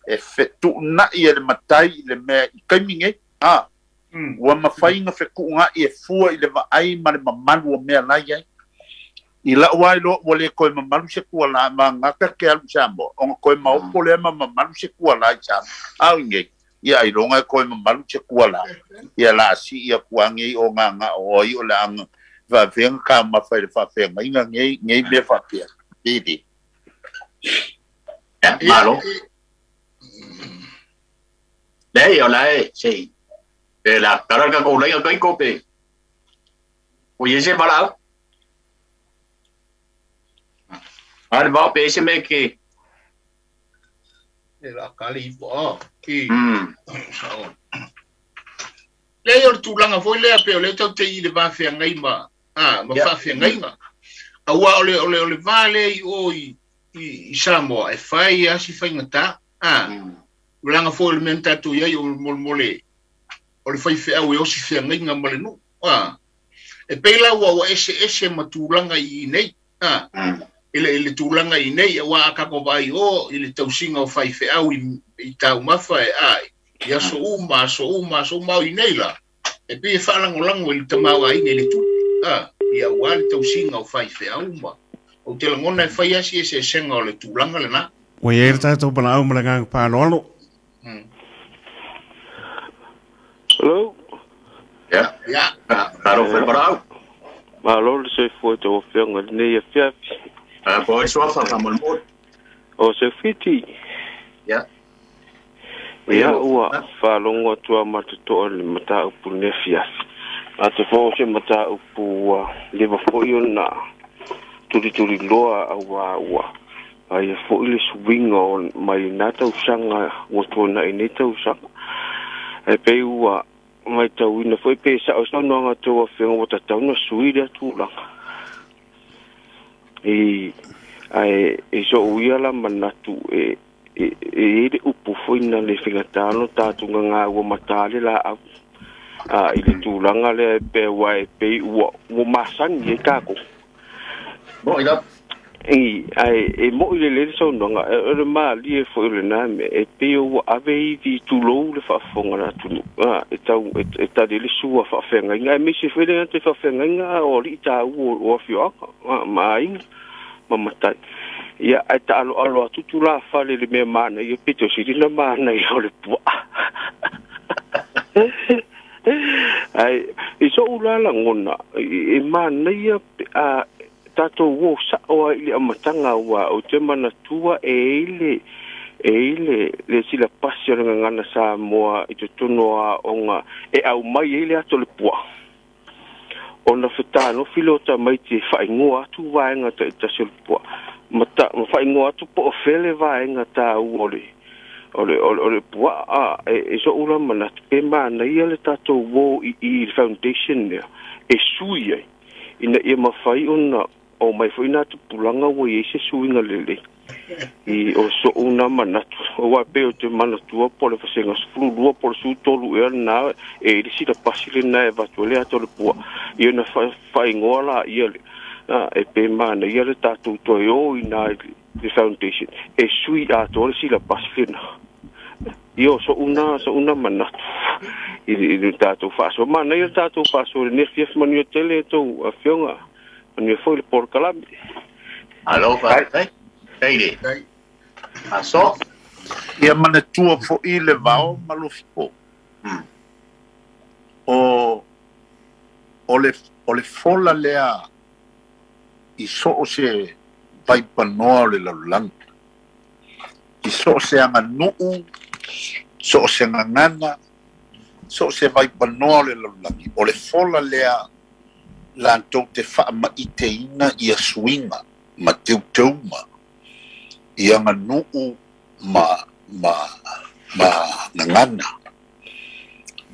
e fetu na i le matai le me i kaiminge a ua mawhainga whekuunga i e fua i le vaai ma le mamalu o mea lai ai. I lau ai loa ua le koe mamalu se kua la ma ngaka ke alu Samoa. Onga koe maopo lea ma mamalu se kua la i Samoa. Au ingei, ia ai longa e koe mamalu se kua la. Ia la si ia kua ngei o ngā ngā o ai o le anga whawhenga ka mawhai le whawhenga inga ngei ngei me whapea. Pili. Ya, malo. Lei o lai, sei. E la taraka ko lai kai ko pe. O ye se bala. Ar ba pe se me ke. E la kali bo ki. Le o tulanga foi le pe o le tau te i le va fe ngai ma. Ah, ma fa fe ngai ma. Aua o le va le i o i Samoa e fai a si fai ngata. Ah. Ulanga foi le menta tu ia o mole o le fai fe au e osi fe ngai nga male nu. Ah. E pela ua ua ese ese matulanga i nei. Ah. Ile ile tulanga i nei ua akako vai o ile tausinga o fai fe au i tau mafa e ai. Ia so uma so uma so uma i nei la. E pe whalangolango i le tamawa i nei le tu. Ah. Ia ua le tausinga o fai fe au ma. O te langona e fai asi ese esenga o le tulanga le na. Ua ia tātou pana au malanga pāloalo. Hello. Yeah. Yeah. Malo fe parau. Malo le se fo te ofenga nei e fiafi. Ah, po so fa fa mo. O se fiti. Yeah. Ia ua fa longo tua matuto le mata upu ne fiafi. A te fo se mata upu le va fo iona turi turi loa aua ua. Ai fo ile swinga on mai nata usanga o tona i neta usanga. E pe ua mai tau ina foi pe sa o no nga to whenga o tatau na sui le tūlanga. E ai e so uia la manatu e e le upu foi na le whengatano tātu ngā ngā ua matale la au. A i le tūlanga le pe ua e pe ua ua masani e kako. Mo ila. E ai e mo ile le so nonga e le ma li e fo le na me e pe o ave i vi tulou le fa fonga na tunu a e tau e ta le sua fa fenga ngai me se fele te fa fenga nga o li ta o o fio ma ai ma matai ia e ta alo alo atu la fa le me mana ia pito si na mana ia o le pua ai i so ulala ngona e mana ia a tato wo sa o ile amatanga wa o te manatua e ile le sila pasio nga ngana sa moa i te tonoa onga e au mai ile ato le pua ona fetano filota mai te whaingoa atu waenga ta i le pua mata ma whaingoa atu po o fele waenga ta u ole ole pua a e so ula manatu pe mana ia le tato wo i foundation nea e sui ai ina ia mawhai ona o mai foi nā tupulanga ua i se suinga lele i o so una manatu o wa pe o te manatua po le fasenga sefulu lua po le sutolu ea na e iri sila pasi le na e vatu le ato le pua i ona whaingoa la ia le e pe mana ia le tātou toi o i nā le foundation e sui atoa le sila pasi le na. Io so una manatu i le tātou faasoa. Manaia le tātou faasoa lenei afiafi, manuia tele e tou afioga, manuia foi le polokalame. Alo faafetai. Taile. Aso. Ia manatua fo'i le vao ma lofipo. O le fola lea i so o se vaipanoa o le lalolagi. I so o se aganuu, so o se gagana, so o se vaipanoa o le lalolagi. O le fola lea latou te faamaiteina ia suiga ma teuteuga i aganuu ma gagana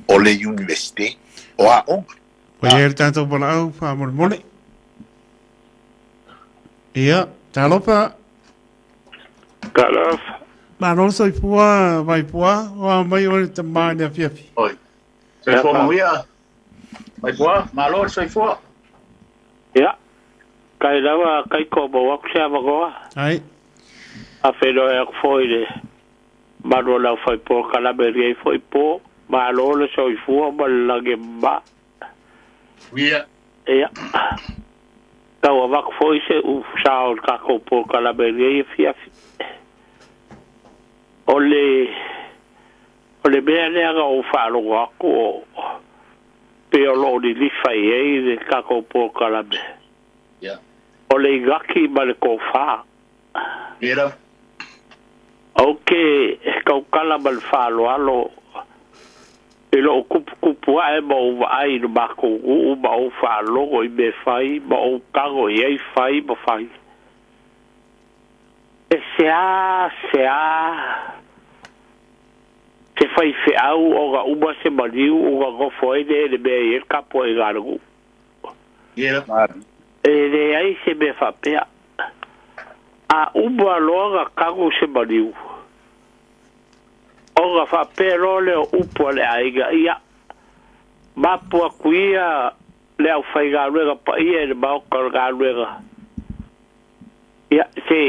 o le universite o aoga. Ua i ai le tatou valaau faamolemole. Ia, talofa. Talofa. Malo soifua Vaipua, o a mai o le tamā i le afiafi. Oi. Soifua manuia. Vaipua, malo le soifua. Ia, kai lava kai ko mo aku se avanoa. Ai. A whenua e aku foi le manu o lau whaipo kalame rei foi po, malo le soifua ma le lagi ma. Ia. Ia. Tau avaku foi se u sa o le kākou po kalame rei e fiafi. O le mea lea ga o whaalogo aku o pe o loo ni lifa i ei le kākou po kalame. Ia. O le igaki ma le kōwhā. Ia. Au ke kaukala ma le whaaloalo i loo kupu ae ma o vaai i le mākou uu ma o whaalogo i me whai ma o kago i ei whai ma whai. E sea te whai wheau o ngā uma se maniu o ngā gofo ai le mea i e kapo e ngā rangu. Ia. E le ai se mea whapea. A uma loa ngā kago se maniu. O ngā whapea loa leo upu a le aiga. Ia, mapua kuia le au whai ngā ruega pa ia e le maoka o ngā ruega. Ia, se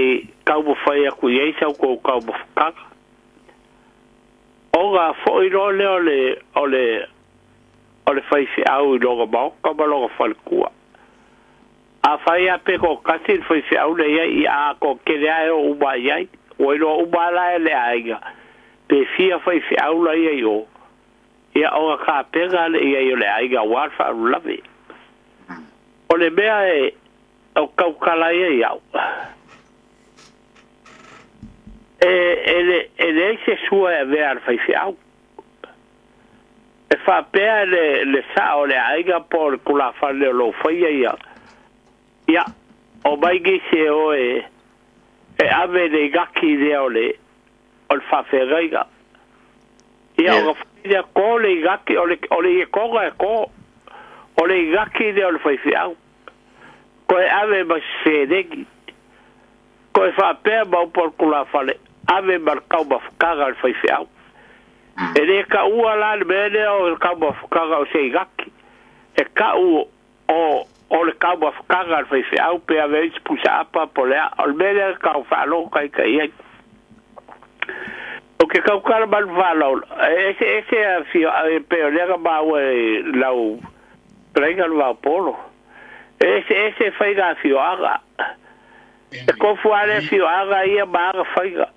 kauma whai aku i ei sau ko kauma whakaka. O ngā whoi loa leo o le whai whiau i loga maoka ma loga whalekua. A whai a pe ko kasi le whai whiau le ia i a ko kere ae o uma i ai. O i loa uma la e le aiga. Pe fia whai whiau la ia i o. Ia o ngā kāpenga le ia i o le aiga wā whaarulawe. O le mea e o kaukala ia i au. E le se sua e vea le whai whiau. E whapea le sa o le aiga po le kula whale o lo whaia ia. Ia, o mai gise o e ave le gaki lea o le whawheraiga. Ia, o nga whaia ko le gaki, o le i konga e ko, o le gaki lea o le whaiwhiau. Ko e ave ma whenegi. Ko e whapea mau po le kula whale, ave ma le kauma whakanga le whaiwhiau. E le ka ua la le mea lea o le kauma whakanga o se gaki. E ka u o le kauma whakanga le whaiwhiau pe ave i pusa apa po lea. O le mea lea kau whaalogo kai kai ai. O ke kaukala malu whaalaula. Ese a fio pe o lea ka maua e lau prenga le wapolo. Ese whaiga a fio aga. E kofu ale fio aga ia ma aga whaiga.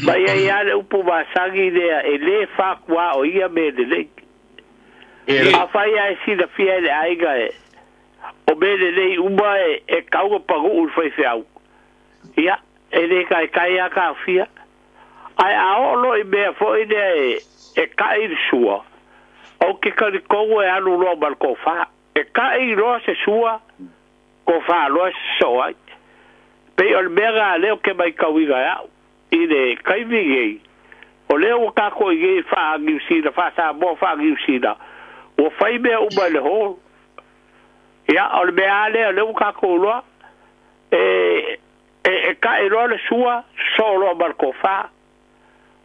Ma ia ia le upu masangi lea e le whakua o ia me le lei. A whaia e sina fia e le aiga e. O me le lei uma e kauga pagu ul whaiwhiau. Ia, e le kai kai a ka fia. Ai a olo i mea foi lea e kai i sua. O ke kari kongo e anu loa ma le kōwhā. E kai loa se sua, kōwhā loa se so ai. Pei o le mea ngā leo ke mai kauiga au. I le kaivi ei. O leo o kako i ei whaangiusina, whaasamoa whaangiusina. Ua whai mea uma le holo. Ia, o le mea lea leo kako loa. E kai loa le sua, so loa ma le kōwhā.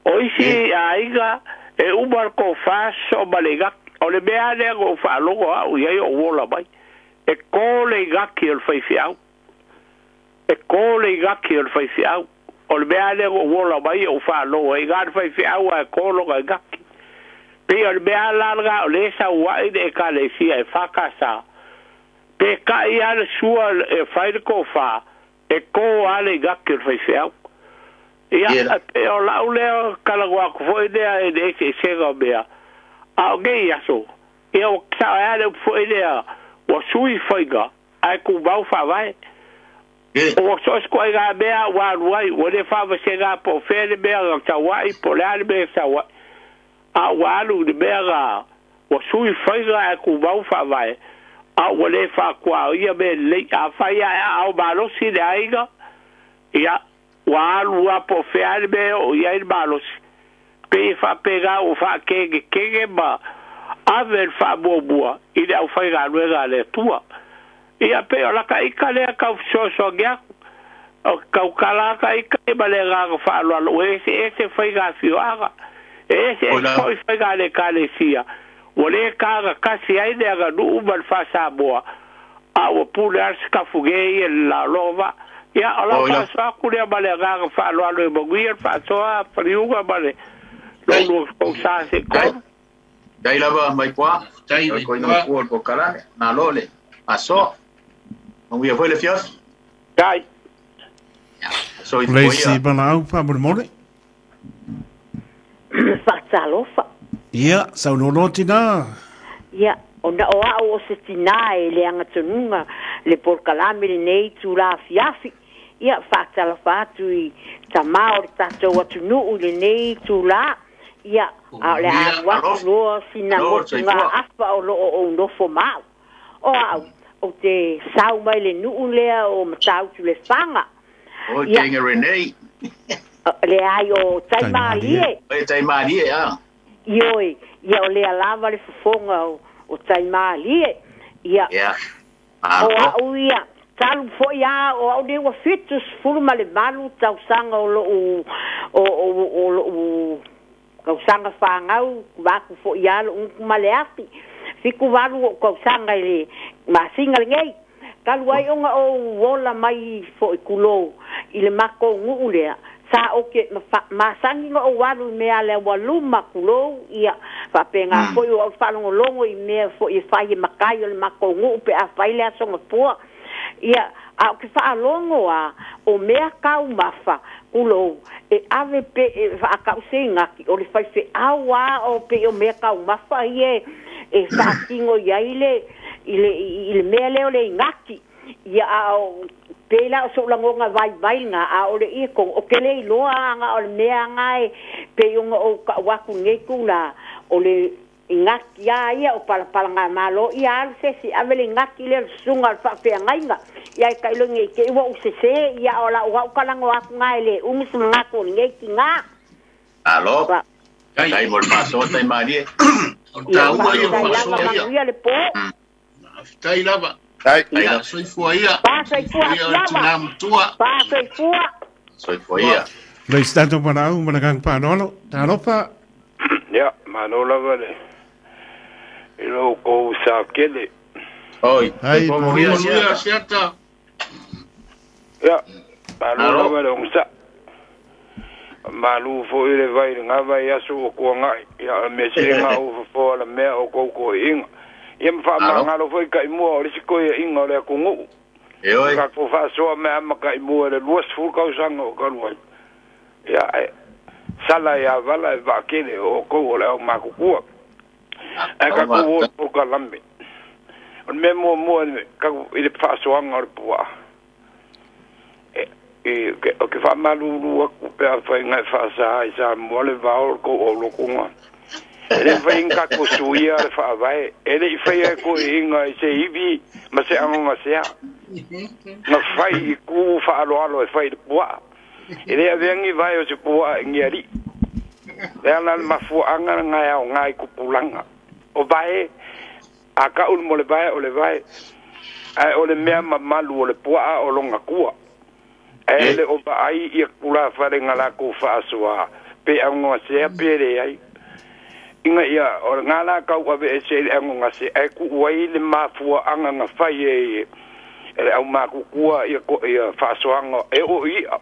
O isi aiga e uma le kōwhā so ma le gaki. O le mea lea ngo whaalogo au i ai o wola mai. E kō le gaki o le whaiwhiau. E kō le gaki o le whaiwhiau. O le mea lea ua ola mai o faalogo ai ga le faifeau ae kō loga igaki. Pei o le mea la lena o lē sauaʻi le ekalesia e fakasa. Pe kaʻi a le sua e fai le kofā e kō a le igaki o le faifeau. Ia pe o lau lea kalagoa atu foʻi lea e le eseesega o mea. A o nei aso, ia ua saʻo ai le upu foʻi lea ua sui faiga ae tumau faavae. O so se koʻiga mea ua alu ai ua lē faavasega po o fea le mea na tauaʻi po o le a le mea e tauaʻi. A ua alu i le mea na ua sui faiga ae tumau faavae a ua lē faakuaoia mea lelei. Afai ae aao malosi le aiga, ia ua alu a po o fea le mea e oo i ai le malosi. Pei e faapena ua faakegekege ma ave le faamuamua i le aufaigaluega a le Atua. Ia pei o laka ika lea kau fesoasoani atu. O tautala aka ika ma le agaga faaaloalo ua eseese faiga afioaga. E eseese foʻi faiga a le ekalesia ua lē tagatasi ai le aganuu ma le faasamoa a ua pule a le sekafuge ia le lalologa vaa. Ia o lau faasoa atu lea ma le agaga faaaloalo e manuia le faasoa faliuga ma le lou lua sa se tolu. Dai lava mai poa. Tai Ko ina ko ko kala na lole. Aso. Manuia foi le fios. Dai. So i Le isi valaau faamolemole. Faatalofa. Ia, saunoa tinā. Ia, ona o a'u o se tinā e le agatonuga le polokalame lenei itulā afiafi. Ia, faatalofa atu i tamā o le tatou atunuu i lenei itulā. Ia, a o le a alu atu loa sina motugaafa o loo ou nofo ma a'u. O a'u, ou te sau mai le nuu lea o Matautu Lefaga. O Ia, Kenga Renee. leai o Taimalie. O Taimalie a. Ioe, ia o lea lava le fofoga o Taimalie. Ia, Ia. o Alo. a'u ia, talu foʻi a o a'u nei ua 78 tausaga o lo'u o lo'u tausaga fagau vaku foʻi a lo'u gutu ma le afi. 78 o'u tausaga i le masina lenei. Talu ai ona ou ola mai foʻi kulou i le makou nuu lea. Sa o ke masani na ou alu i mea le ua luma kulou ia faapena foʻi o a'u faalogologo i mea foʻi e fai e makai o le makou nuu pe afai le aso gafua. Ia, a o ke faalogo a o mea taumafa kulou e ave pe e faakaʻuseigaki o le faifeʻau a o pei o mea taumafa ia e faatino i ai le i le i le mea lea o le igaki. Ia a o pe la o soʻu lagoga vaivai lena a o le ia kogo o ke le iloa aga o le mea aga e pei ona ou kaʻu atu lenei tula o le igaki a ia o palapalagamalo ia alu se isi ave le igaki lea le susuga o le faafeagaiga. Ia e taʻilogi i te i ua ou sesē ia o lau a'u kalago atu ga e lē umi se manatu o lenei tigā. Alo. Fa Tai. Dai mo le faasoa Taimalie. O Ia taua ia o faafetai lava faasoa ia. manuia le pō. Faafetai lava. Tai. Ia, soifua ia. Faasoifua Soifua ia o le atu lava. tinā matua. Faasoifua. Soifua ia. Le isi tatou valaau ma le agaga faaaloalo. Talofa. Ia, malo lava le i lou kou sa kele. Oi. Ai, Soifua manuia. manuia Manuia siata. siata. Ia, malo Alo. lava le ogisa. Malu foʻi le vai le gava i aso ua kuagaʻi. Ia, o le mea sili gā ufofoa la mea o kou koiʻiga. Ia ma Alo. faamagalo foʻi kaʻimua o le isi koiaʻiga o le atunuu. E oi. Tatou faasoa mea ama kaʻimua i le 20 tausaga o talu ai. Ia, e sala ia vala e vaakele o kou o le au makukua. Ae tatou o le polokalame. O le mea muamua tatou i le faasoaga o le puaa. E o ke faamalulu atu pe afaiga e faasā i Samoa le vao o le kou aulotoga. E le mafai ona tatou suia le faavae. E leʻi faia e koʻiʻiga i se ivi ma se agogasea. Na fai i ku faaloalo e fai i le puaa. E lē aveagi vae o se puaa i gi aliʻi. Le ala le mafuaʻaga lena e aogā i kupulaga. O vae, a kaʻu le mo le vae o le vae. Ae o le mea mamalu o le puaa o loga kua. Ae le o vaai ia tulafalega lakou faasoā pe agogasea pe leai. Ina ia o le gā la kau aveese i le agogase ae kuʻu ai le mafuaʻaga na fai e le aumakukua ia ia faasoaga e oo i iʻa.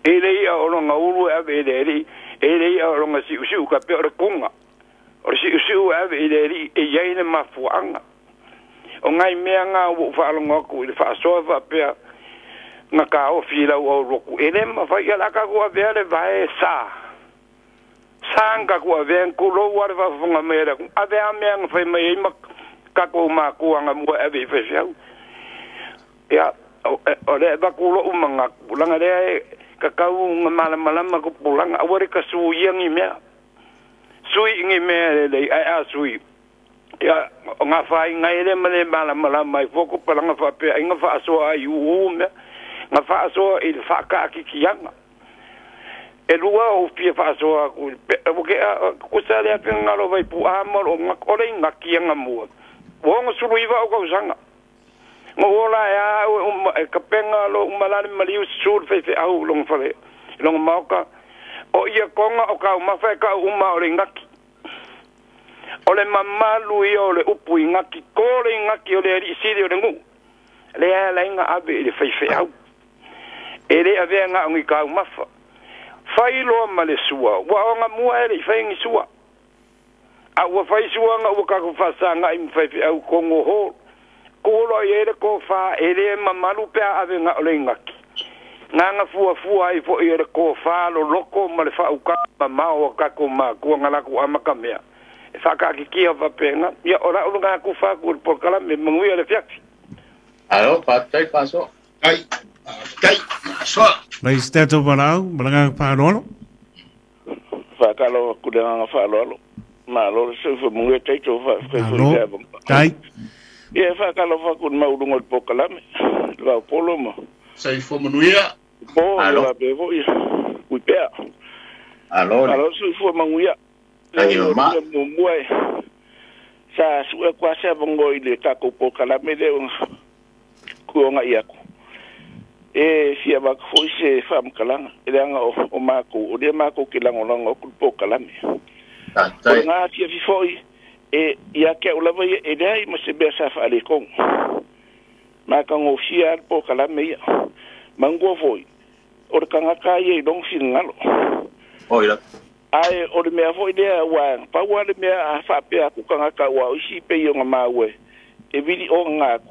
E le ia o longa ulu e ave i le alii e le ia o longa siusiu ka pea o le koga o le siusiu e ave i le alii e iai le mafuaaga o ngai mea ga ua ou faalogo atu i le faasoa faapea na kaofi i lau auloku e lē mafai ia la kaku avea le vae sa sa kaku avea kulou a le faafofoga mai a le atu avea mea na fai mai ai ma kakou makuaga mua e ave i faifeau ia o le avatu lo'u magaku laga lea e kakau ga malamalama kupulaga aua le kasuia gi mea sui gi mea lelei ae a sui ia o gafāiga ai lea ma le malamalama ai fua kupalaga faapea aiga faasoa ai ū mea na faasoa i le faakaakikiaga e lua ou fia faasoa aku kusa le afegagalo vaipuʻā ma loo o le igakiaga mua ua ogasuluiva ou kausaga ma ua ola e a au e kapega lo uma la le maliu susu le faifeau loga fale loga maoka o ia koga o kaumafa e kau uma o le igaki o le mamalu ia o le upu igaki ko le igaki o le aliʻi sili o le guu lea laiga ave i le faifeau e lē avea gaʻogi kaumafa fai loa ma le sua ua oga mua e leʻi faigi sua a ua fai suaga ua kakou faasagaʻi ma faifeau kogoho kulo ai le kofā e lē mamalu pe a ave gaʻo le igaki gaga fuafua ai foʻi o le kofā loloko ma le faauka mamao a kakou makua lakou amakamea e faakaakikia faapega ia o la'u lagā kufa aku le polokalame manuia le fiafi. Alo, faafetai faasoa. Ai, tai, soa. Mai se tatou valaau ma lagaga faaaloalo. Faatalofa atu le agaga faaaloalo. Malo le soifua manuia taito faafetai foi i le avanoa. Tai. Ia e faatalofa atu i le maualuga o le polokalame, le vaopolo ma Soifua manuia. Po ia faapea foi Uipea. Alo. Malo le soifua manuia. Lagi Leai o mama. le muamua e sa suʻe atu lava se avanoa i le tatou polokalame lea ona kuogaʻi atu e fia avatu foi se faamatalaga e leaga o matou o lea matou te lagolago atu le polokalame o Faafetai. lagā afiafi foʻi e ia te a'u lava ia e leai ma se mea sa faaletonu matagofie a le polokalame ia manua foʻi o le tagata ia i loga finagalo Oi la. ae o le mea foʻi lea ua pau a le mea a faapea atu tagata ua o isi pei ona maua e vili ogaga atu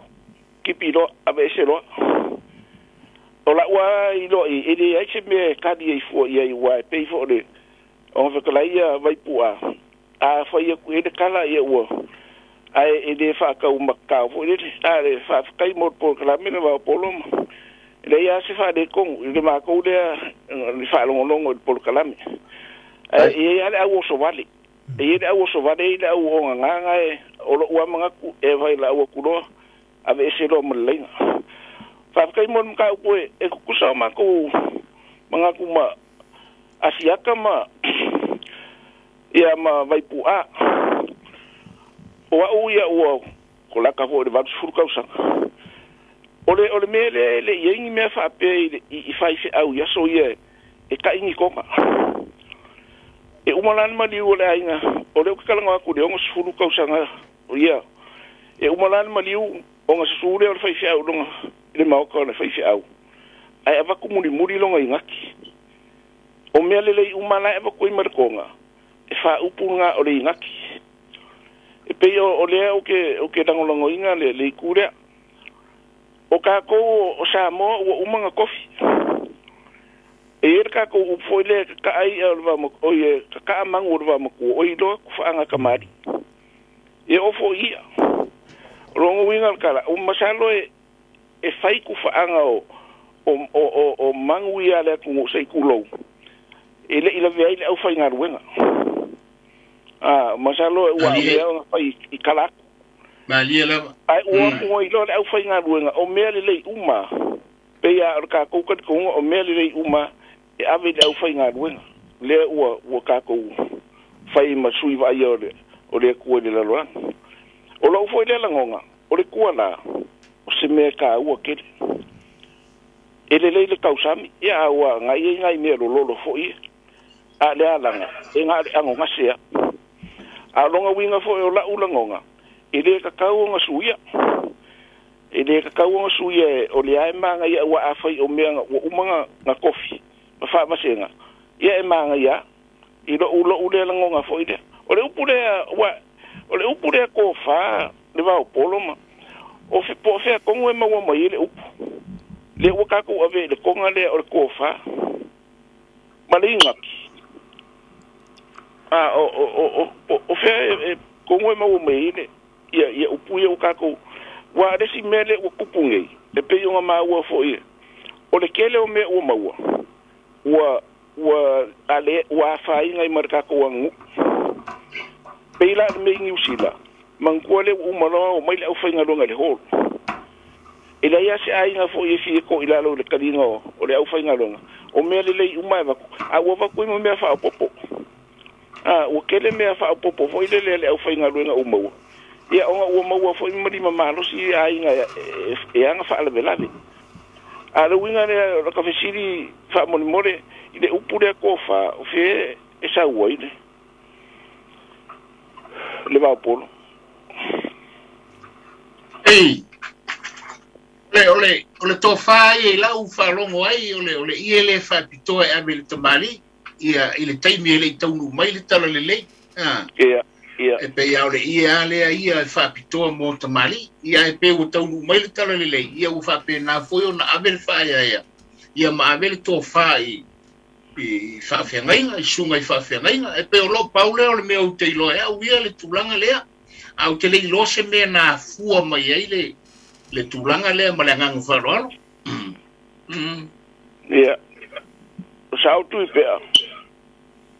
kipi loa aveese loa o la'u a iloa i e leai se mea e kali ai fua iai ua e pei foʻi le ona fetalai ia vaipuʻā a fai atu i ai le kala ia ua ae e lē faatau makakao foʻi lele a le faafetai mo le polokalame le vaopolo ma leai a se faaletonu i le makou lea le faalogologo i le polokalame ae e iai a le au osovale e iai le au osovale i le au ogagaga e o lo'u a manatu e fai la'u atu loa aveese loa ma le laiga faafetai mo le mataupu e tutusa o makou manatu ma asiata ma ia ma vaipuʻā o a'u ia ua kolaka foʻi le 80 tausaga o le mea lea e leʻi ai ni mea faapea i faifeau i aso ia e taʻi koga e uma la le maliu o le aiga o lea ou te talanoa atu i le 60 tausaga ia e uma la le maliu ona susū lea o le faifeau loga i le maoka o le faifeau ae avatu mulimuli loga igaki o mea lelei uma la e avatu ai ma le koga e faaupu lagā o le igaki e pei o lea ou te lagolagoina le itu lea o kakou o Samoa ua uma na kofi e i ai le kakou upu foʻi lea kaka'a i'a o le oi e kaka'a magu o le vaomatua oi loa kufaaga kamali'i e oo foʻi i'a o loga uiga o le tala ua masalo e fai kufaaga o magu ia a le atunuu seʻi tulou e leʻi lavea ai le aufaigaluega a masalo ua Malie. mea ona fai i kala atu Malie lava. ae ua ua iloa le aufaigaluega o mea lelei uma pei a o le kakou talitonuga o mea lelei uma e ave i le aufaigaluega lea ua kakou fai ma sui vaaia o le Atua i le lalolagi o lou foʻi lea lagoga o le tualā o se mea e kāua tele e lelei le tausami ia a ua agai ai nai mea lololo foʻi ia a le alaga e ga o le agogase a a o loga uiga foʻi o la'u lagoga e lē kakau ona suia e lē kakau ona suia o le ae magaia ua afai o mea ua uma na kofi ma faavasegaʻ ia e magaia i loʻu loʻu lea lagoga foʻi lea o le upu lea ua o le upu lea kofā le vaopolo ma o fe po fea kogu e maua mai ai le upu lea ua tatou ave i le koga lea o le kofā ma le igaki a o o o o fea e kogu e maua mai ai le ia ia upu ia ua tatou ua le isi mea lea ua tupu nei e pei ona maua foʻi o le tele o mea ua maua ua ua ale ua afaina ai ma le tatou aganuu pei la le mea i Niusila manatua lea ua uma loa o mai le aufaigaluega i le hall e leai a se aiga foʻi e fia toʻi lalo i le taliga o le aufaigaluega o mea lelei uma e avatu a ua avatu ai ma mea faaopopo a ua tele mea faaopopo foʻi lele a le aufaigaluega ua maua ia ona ua maua foʻi ma lima malosi aiga e aga faalavelave a le uiga lea o le fesili faamolemole i le upu lea kofā o fea e sau ai le le vaopolo. Ei, ole ole o le tofā ia i lau faalogo ai o le ie le faapitoa e ave i le tamalii ia i le taimi e leʻi taunuu mai le tala lelei a ia ia e pei a o le ie a lea ia e faapitoa mo tamalii ia e pe ua taunuu mai le tala lelei ia ua faapenā foi ona ave le faaeaea ia ma ave le tofā i i faafeagaiga i susuga i faafeagaiga e pei o loo pau lea o le mea ou te iloa e au ia le tulaga lea a ou te le iloa se mea na afua mai ai le tulaga lea ma le agaga faaaloalo. Ia o sa tui pea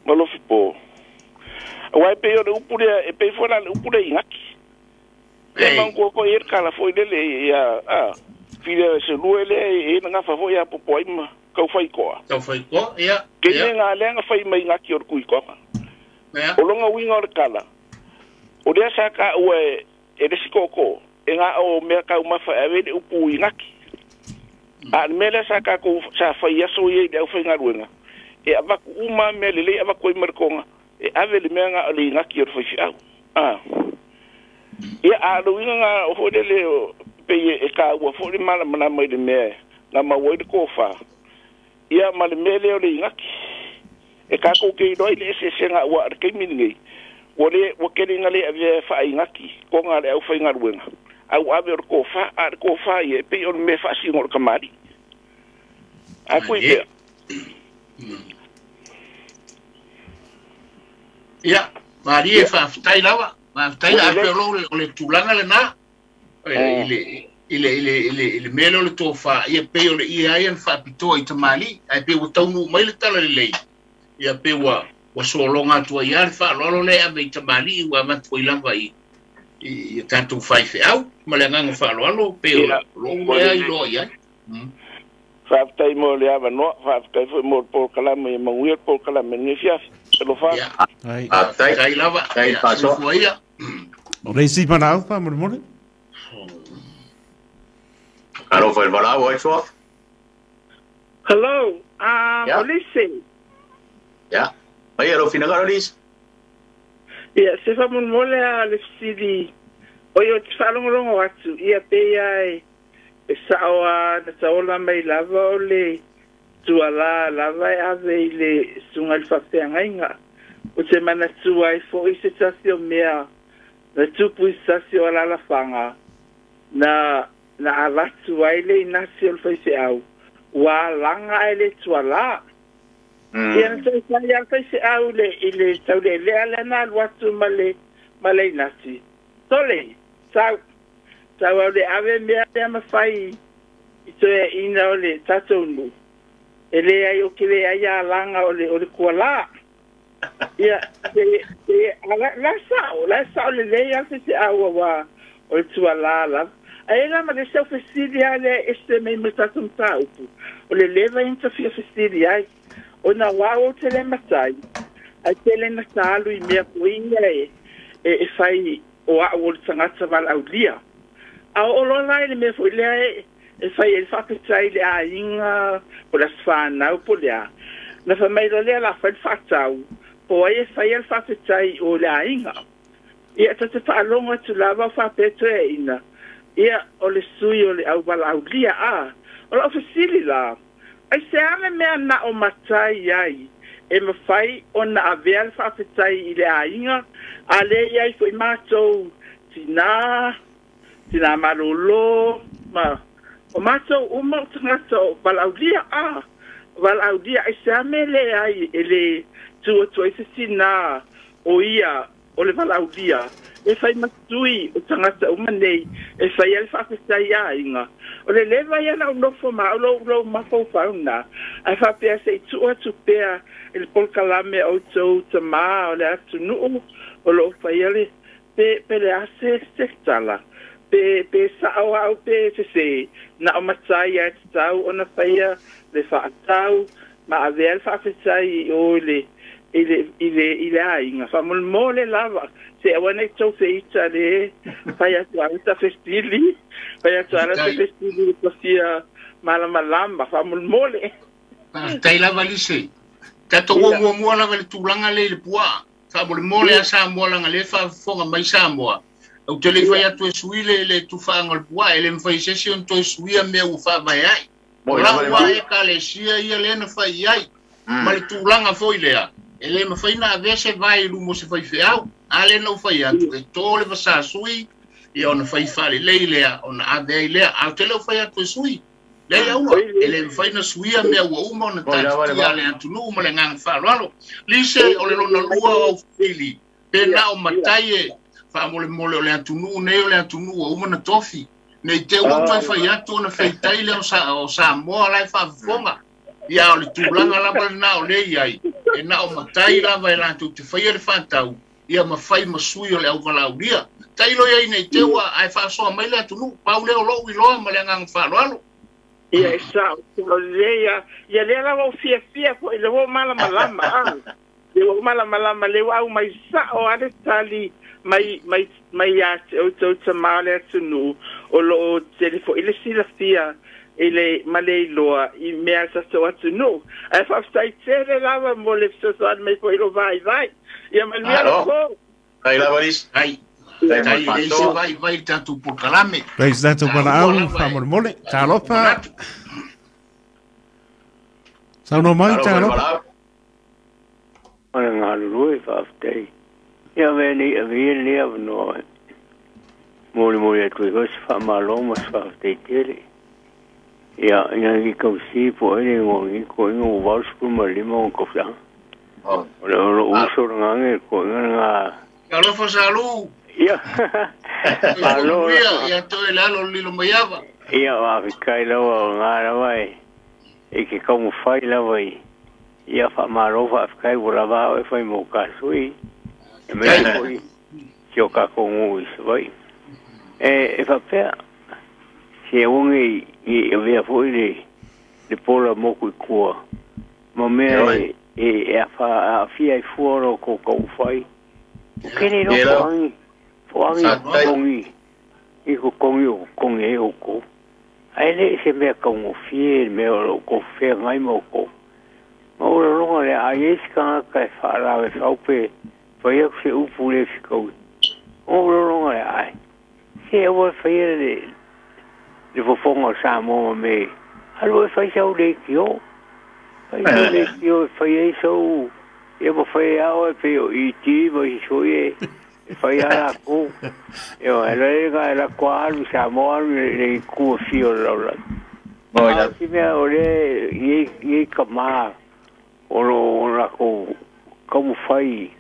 ma lofi po aua e pei o le upu lea e pei foi la le upu le igaki e manatua foi e le kala foi lele ia a file se lue lea e na gafa foi a popo ai ma kau fai koa. Tau fai koa ia. Ke me ngā lea nga fai mai ngaki o le kui koa. O longa uiga o le kala o lea sa ka ua e le sikoko e ngā o mea kau mafa e ave le upu i ngaki. A le mea lea sa kākou sa fai aso ia i le aufaigaluega e avaku uma mea lelei avaku ai ma le koga e ave le mea ga o le igaki o le faifeau a ia a le uiga ga o foi lele pei e kāua foi le malamalama i le mea na maua ai le kofā ia ma le mea lea o le igaki e kākou ke iloa i le eseesega ua a le taimi lenei ua le ua kele ina le avea e faaigaki koga a le aufaigaluega au ave o le kofā a le kofā ia e pei o le mea faasino o le kamali'i a kui pea. Ia malie faafetai lava faafetai a pe o lou o le tulaga lenā i le i le i le i le i le mea lea o le tofā ia pei o le ia ia na faapitoa i tamalii ae pei ua taunuu mai le tala lelei ia pei ua ua sologa atu ai lava le faaaloalo lea e ave i tamalii ua avatu ai lava i i tatou faifeau ma le agaga faaaloalo pei o lou lea iloa i ai. Faafetai mo le avanoa, faafetai foi mo le polokalame ia manuia le polokalame lenei afiafi. Alofa. Ai. Faafetai lava. Faafetai faasoa. Soifua ia. O le isi valaau faamolemole. Alofa i le valaau ai soa. Hello, Olise. Ya. Mai alo finagalo Lisa. Ia, se faamolemole a le fesili o ia o te faalogologo atu, ia pei a e sao a na taola mai lava o le tualā lava e ave i le susuga i le faafeagaiga. O te manatua ai foʻi se tasi o mea na tupu i se tasi o alalafaga na na avatu ai le inasi o le faifeau ua alaga ae le tualā. Ia na taufai a le faifeau i le i le taulealea lea na alu atu ma le ma le inasi. Sole, sau, sau au le ave mea lea ma fai i toeaina o le tatou nuu. E leai o ke leai alaga o le o le kualā. Ia, te, te, a la, la sao, la sao lelei a le faifeau auā o le tualā lava. Ae la ma le isi au fesili lava lea e ese mai ma le tatou mataupu, o le leva ia na ta fia fesili ai, ona o au ou te le matai, ae tele na ta alu i mea foi ia e, e, e fai o au o le tagata valaaulia. A oo loa la i le mea foi lea e, e fai ai le faafetai i le aiga, po o le aso fanau po o le a, na fai mai loa lea o le a fai le faatau, po o ai e faia le faafetai o le aiga. Ia, ta te faalogo atu lava o faapea toeaiina, ia, o le sui o le au valaaulia, a. O lau fesili la, Ai se ame mea na o matai ai e mawhai o na avea le whaafetai i le aiga a le iai fo'i mātou tinā tinā malolo ma o mātou uma o tagata o valaulia a valaulia ai se ame le ai e le tu atu ai se tinā o ia o le valaulia e fai matui o tagata uma nei e fai ai le faafetai aiga o le leva ia na nofo ma o lou mafaufau na ae faapea se i tuu atu pea i le polokalame o outou tamā o le atunuu o loo faia le pe le ase se tala pe sa'o au pe sesē na o matai ae tatau ona faia le fa'atau ma avea le faafetai i o i le aiga faamolemole lava se aua nei tou feita le fai atu ala ta fesili fai atu ala ta fesili le tafia malamalama faamolemole. Faafetai lava Lise. Tatou ua muamua lava le tulaga le i le puaa. Faamolemole a Samoa laga lea faafofoga mai Samoa. Ou te le fai atu e sui le tufaaga o le puaa, e le mafai se isi ona toe suia mea ua faavae ai. O lau a ekalesia ia lea na fai i ai. Ma le tulaga foi lea, e le mafai na avea se vae i luma o se faifeau. A lea na ou fai atu, e tō le vasā sui, ia ona fai faalelei lea, ona ave ai lea. A ou te le o fai atu e sui. Leai aua, e le mafai na suia mea ua uma ona taatitia le atunuu ma le agaga faaaloalo. Lise, o le lona lua o au fesili, pe na o matai e faamolemole o le atunuu nei o le atunuu ua uma na tofi. Nei te ua toe fai atu ona feitai lea o Samoa la e faafofoga. Ia o le tulaga lava lena o lea i ai, e na o matai lava e latou te faia le faatau, ia ma fai ma sui o le auvalaulia. Tailo iai nei te ua ae faasoa mai le atunuu, pau lea o lou iloa ma le agaga faaaloalo. Ia e sa'o o lea ia lea lava o fiafia fo'i le ua malamalama a le ua malamalama le ua au mai sa'o a le tali mai mai mai ia te outou tamā o le atunuu o loo tele fo'i le silafia i le ma le iloa i mea tatou atunuu ae faafetai tele lava mo le fesoasoani mai fo'i lo vaivai ia manuia le po. Ai lava Lise. Ai. Tai le se vai vai tatou polokalame. Leis tatou valaau faamolemole. Talofa. Saunoa mai talofa. O le galulue faafetai. Ia mea nei avea lenei avanoa molimoli atu ai foi se faamalo ma se faafetai tele. Ia ina i tausi po ai le igoa i koiga ua 85 ona tausaga. O le lou uso lagage koiga lena. Alofa Salu. Ia. Malo. Ia toe le alo lilo mai ava. Ia faafetai lava o lena lava e ke taumafai lava i ia faamalo faafetai ua lava ao e fai mo kasui. E mai foi si o kākou nuu i Savaii. E faapea se aua nei avea foi le pola moku i kua ma mea e aafia ai fua o lo kou taumafai. O kele lo foagi foagi kongi i ko kongi o kongi e o kou. Ae le se mea kaugofie le mea o lo kou feagai ma oukou. Ma o laloga lea a iai se tagata e faalave fau pe fai atu se upu le fikaui. O laloga lea ae se aua e faia le fofoga o Samoa ma me alu e fai sau leitio. Fai sau leitio e fai ai sau ia ma fai ao e pei o E.T. ma isi foi e fai a lakou. Ioe, e le ga e la koa alu Samoa alu le ku fio o le lalolagi. A o si mea o lea i ai kamā o lo lakou taumafai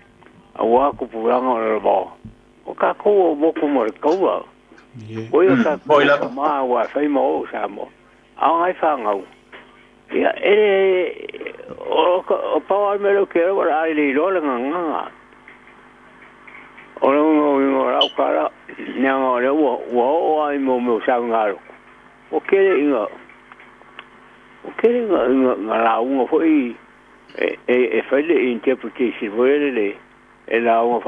auā tupulaga o le lavao. O kākou o moku ma le taua. O ia kākou kamā ua e fai ma oo Samoa. A o ngai whangau. Ia, e o pau ai me leo ke rawa la ai le iloa le nganganga. O le unga inga rau kara, nea o le ua o ai mo meo sau ngā roko. O kere inga, o kere inga ngā launga foi e fai le interpretation foi le e launga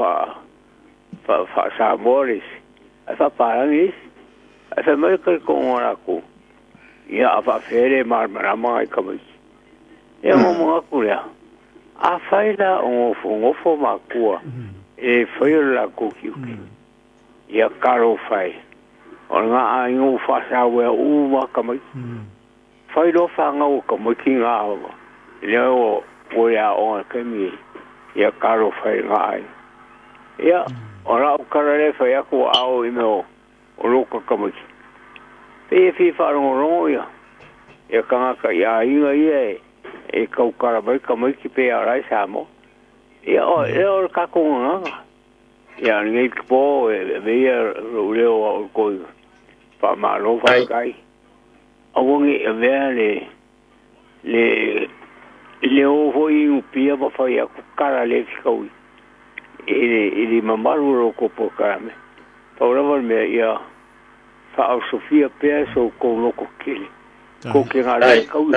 fa Samoa le isi. Ai fa parangi isi. Ai fai mai ka kongo rako. Ia a faafele malamalama ai kamaiti. Ia mo mo aku lea. A fai la o ngofo ngofo makua e fai o la kuki. Ia karo fai. O ngā aiga o whaasawe u ma kamaiti. Fai lo whangau ka moiki ngā awa. Lea o o ia o kemi ia karo fai ngā ai. Ia, o la o kara le fai aku au i meo o loka ka moiki. Pe e fi whaarongorongo ia. Ia kangaka ia inga ia e kaukara mai ka moiki pe a rai Samoa. Ia o e o ka nganga. Ia ngai po e veia ro leo o ko pa malo fa kai. Awongi e vea le le le o hoi u pia ma fai aku kara le fikaui. E le mamalu ro ko po karame. Paura me ia fa au Sofia pea so ko loko kele. Ko ke ngā le kaui.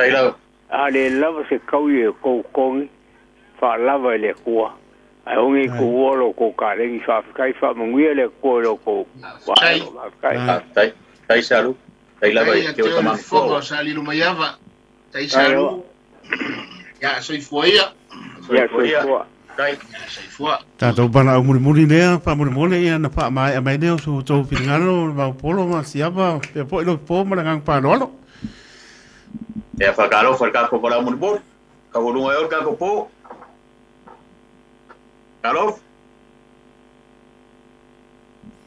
A le lava se kaui e kou kongi. Fa lava le kua. Ai ongi ko uolo ko ka lengi fa kai fa manguia le ko lo ko. Tai. Tai. Tai salu. Tai lava e te o tamang ko. Salilu maiava. Tai salu. Ya soifua ia. Soifua. Tai soifua. Tātou bana au mulimuli lea, pa mulimuli ia na pa mai a mai leo so tau finalo va polo ma siapa pe po ilo po ma ngang pa lolo. E fa kalo fa ka ko pala mulimuli. Ka volunga e ka ko po. Kalo.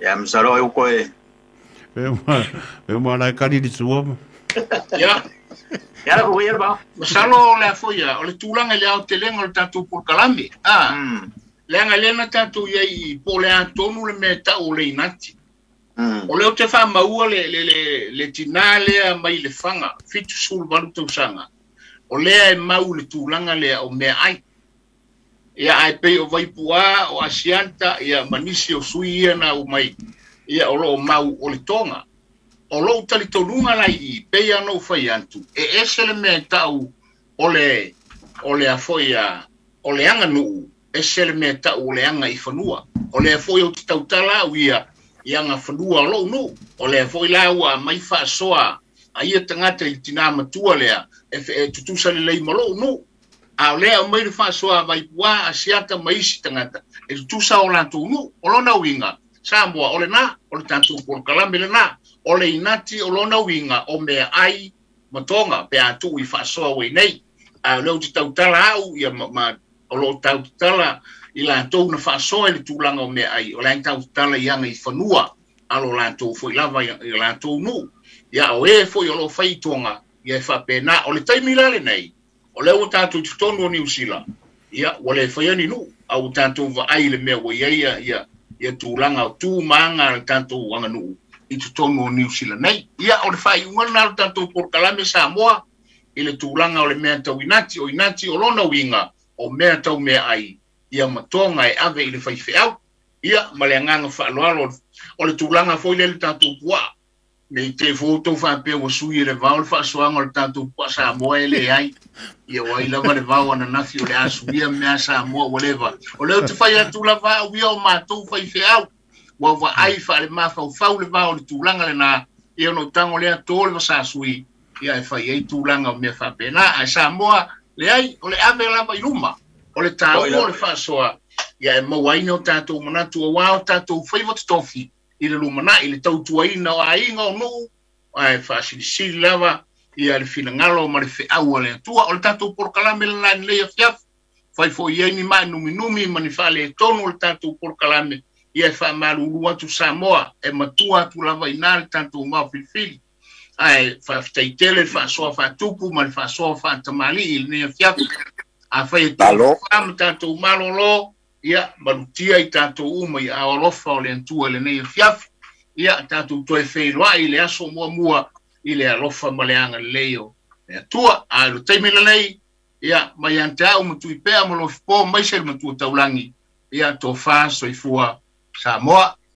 Ya msalo e ko e. Pe ma la kali di suo. Ya. Ya ko ia ba. Masalo le afoia, o le tulaga le aotelega o le tatou polokalame. Leaga lea na tatou iai po o le atonu le mea e ta'u o le inati. O lea ou te faamaua le tinā lea mai le faga 78 tausaga. O lea e mau le tulaga lea o mea ai. Ia ae pei o Vaipuā o Asianta ia ma nisi o sui ia na umai ia o loo mau o le toga. O lou talitonuga lai i pei ana ou fai atu e ese le mea e ta'u o le afoia o le aganuu ese le mea e ta'u o le aga i fanua. O lea foi ou te tautala au ia i aga fanua o lou nuu. O lea foi la ua mai faasoa a ia tagata i tinā matua lea e tutusa lelei ma lou nuu. A o lea o mai le faasoa Vaipuā Asiata ma isi tagata e tutusa o latou nuu. O lona uiga Samoa o lena o le tatou polokalame lena. O le inati o lona uiga o mea ai ma toga pe a tuu i faasoa ua nei. A o lea ou te tautala au ia ma o loo tautatala i latou na faasoa i le tulaga o mea ai. O le ai tautatala i aga i fanua a lo latou foi lava i latou nuu. Ia o e foi o loo fai i toga ia e faapena. O le taimi la lenei o lea ua tatou i totonu o Niusila ia ua le faia ni nuu. A ua tatou vaai i le mea ua iai ia tulaga o tu ma aga le tatou aganuu i totonu o Niusila nei. Ia o le faaiuga lena o le tatou polokalame Samoa i le tulaga o le mea tau inati. O inati o lona uiga o mea tau mea ai ia matoga e ave i le faifeau. Ia ma le agaga faaaloalo o le tulaga foi lea le tatou puaa. Me te fou faapea ua sui e le vao le faasoaga o le tatou puaa Samoa e leai. Ia ua ai lava le vao ananafi o le asuia mea Samoa ua leva. O lea ou te fai atu lava au ia o matou faifeau. Ua vaai faale-mafaufau le vao o le tulaga lena. Ia ona tago lea to le vasasui. Ia e fai ai tulaga o mea faapena. Ae Samoa leai o le ave lava i luma. O le tāua o le faasoa. Ia e maua ai o tatou manatu auā o tatou faiva totofi i le lumanai le tautuaina o aiga o nuu. Ae faasilisili lava ia le finagalo ma le feau a le Atua. O le tatou polokalame lena i lenei afiafi. Fai foi ai ni maanuminumi ma ni faaletonu o le tatou polokalame. Ia e faamalulu atu Samoa e matua atu lava i na le tatou maofilifili. Ae faafetaitele le faasoa faatupu ma le faasoa faatamalii i lenei afiafi. A fai e tufa ma tatou malolo ia malutia i tatou uma i ao alofa o le Atua i lenei afiafi. Ia tatou toe feiloai i le aso muamua i le alofa ma le agalelei o le Atua. A le taimi lenei ia mai ia te au ma Tuipea ma Lofipo maise le matua taulagi. Ia tofa soifua Samoa.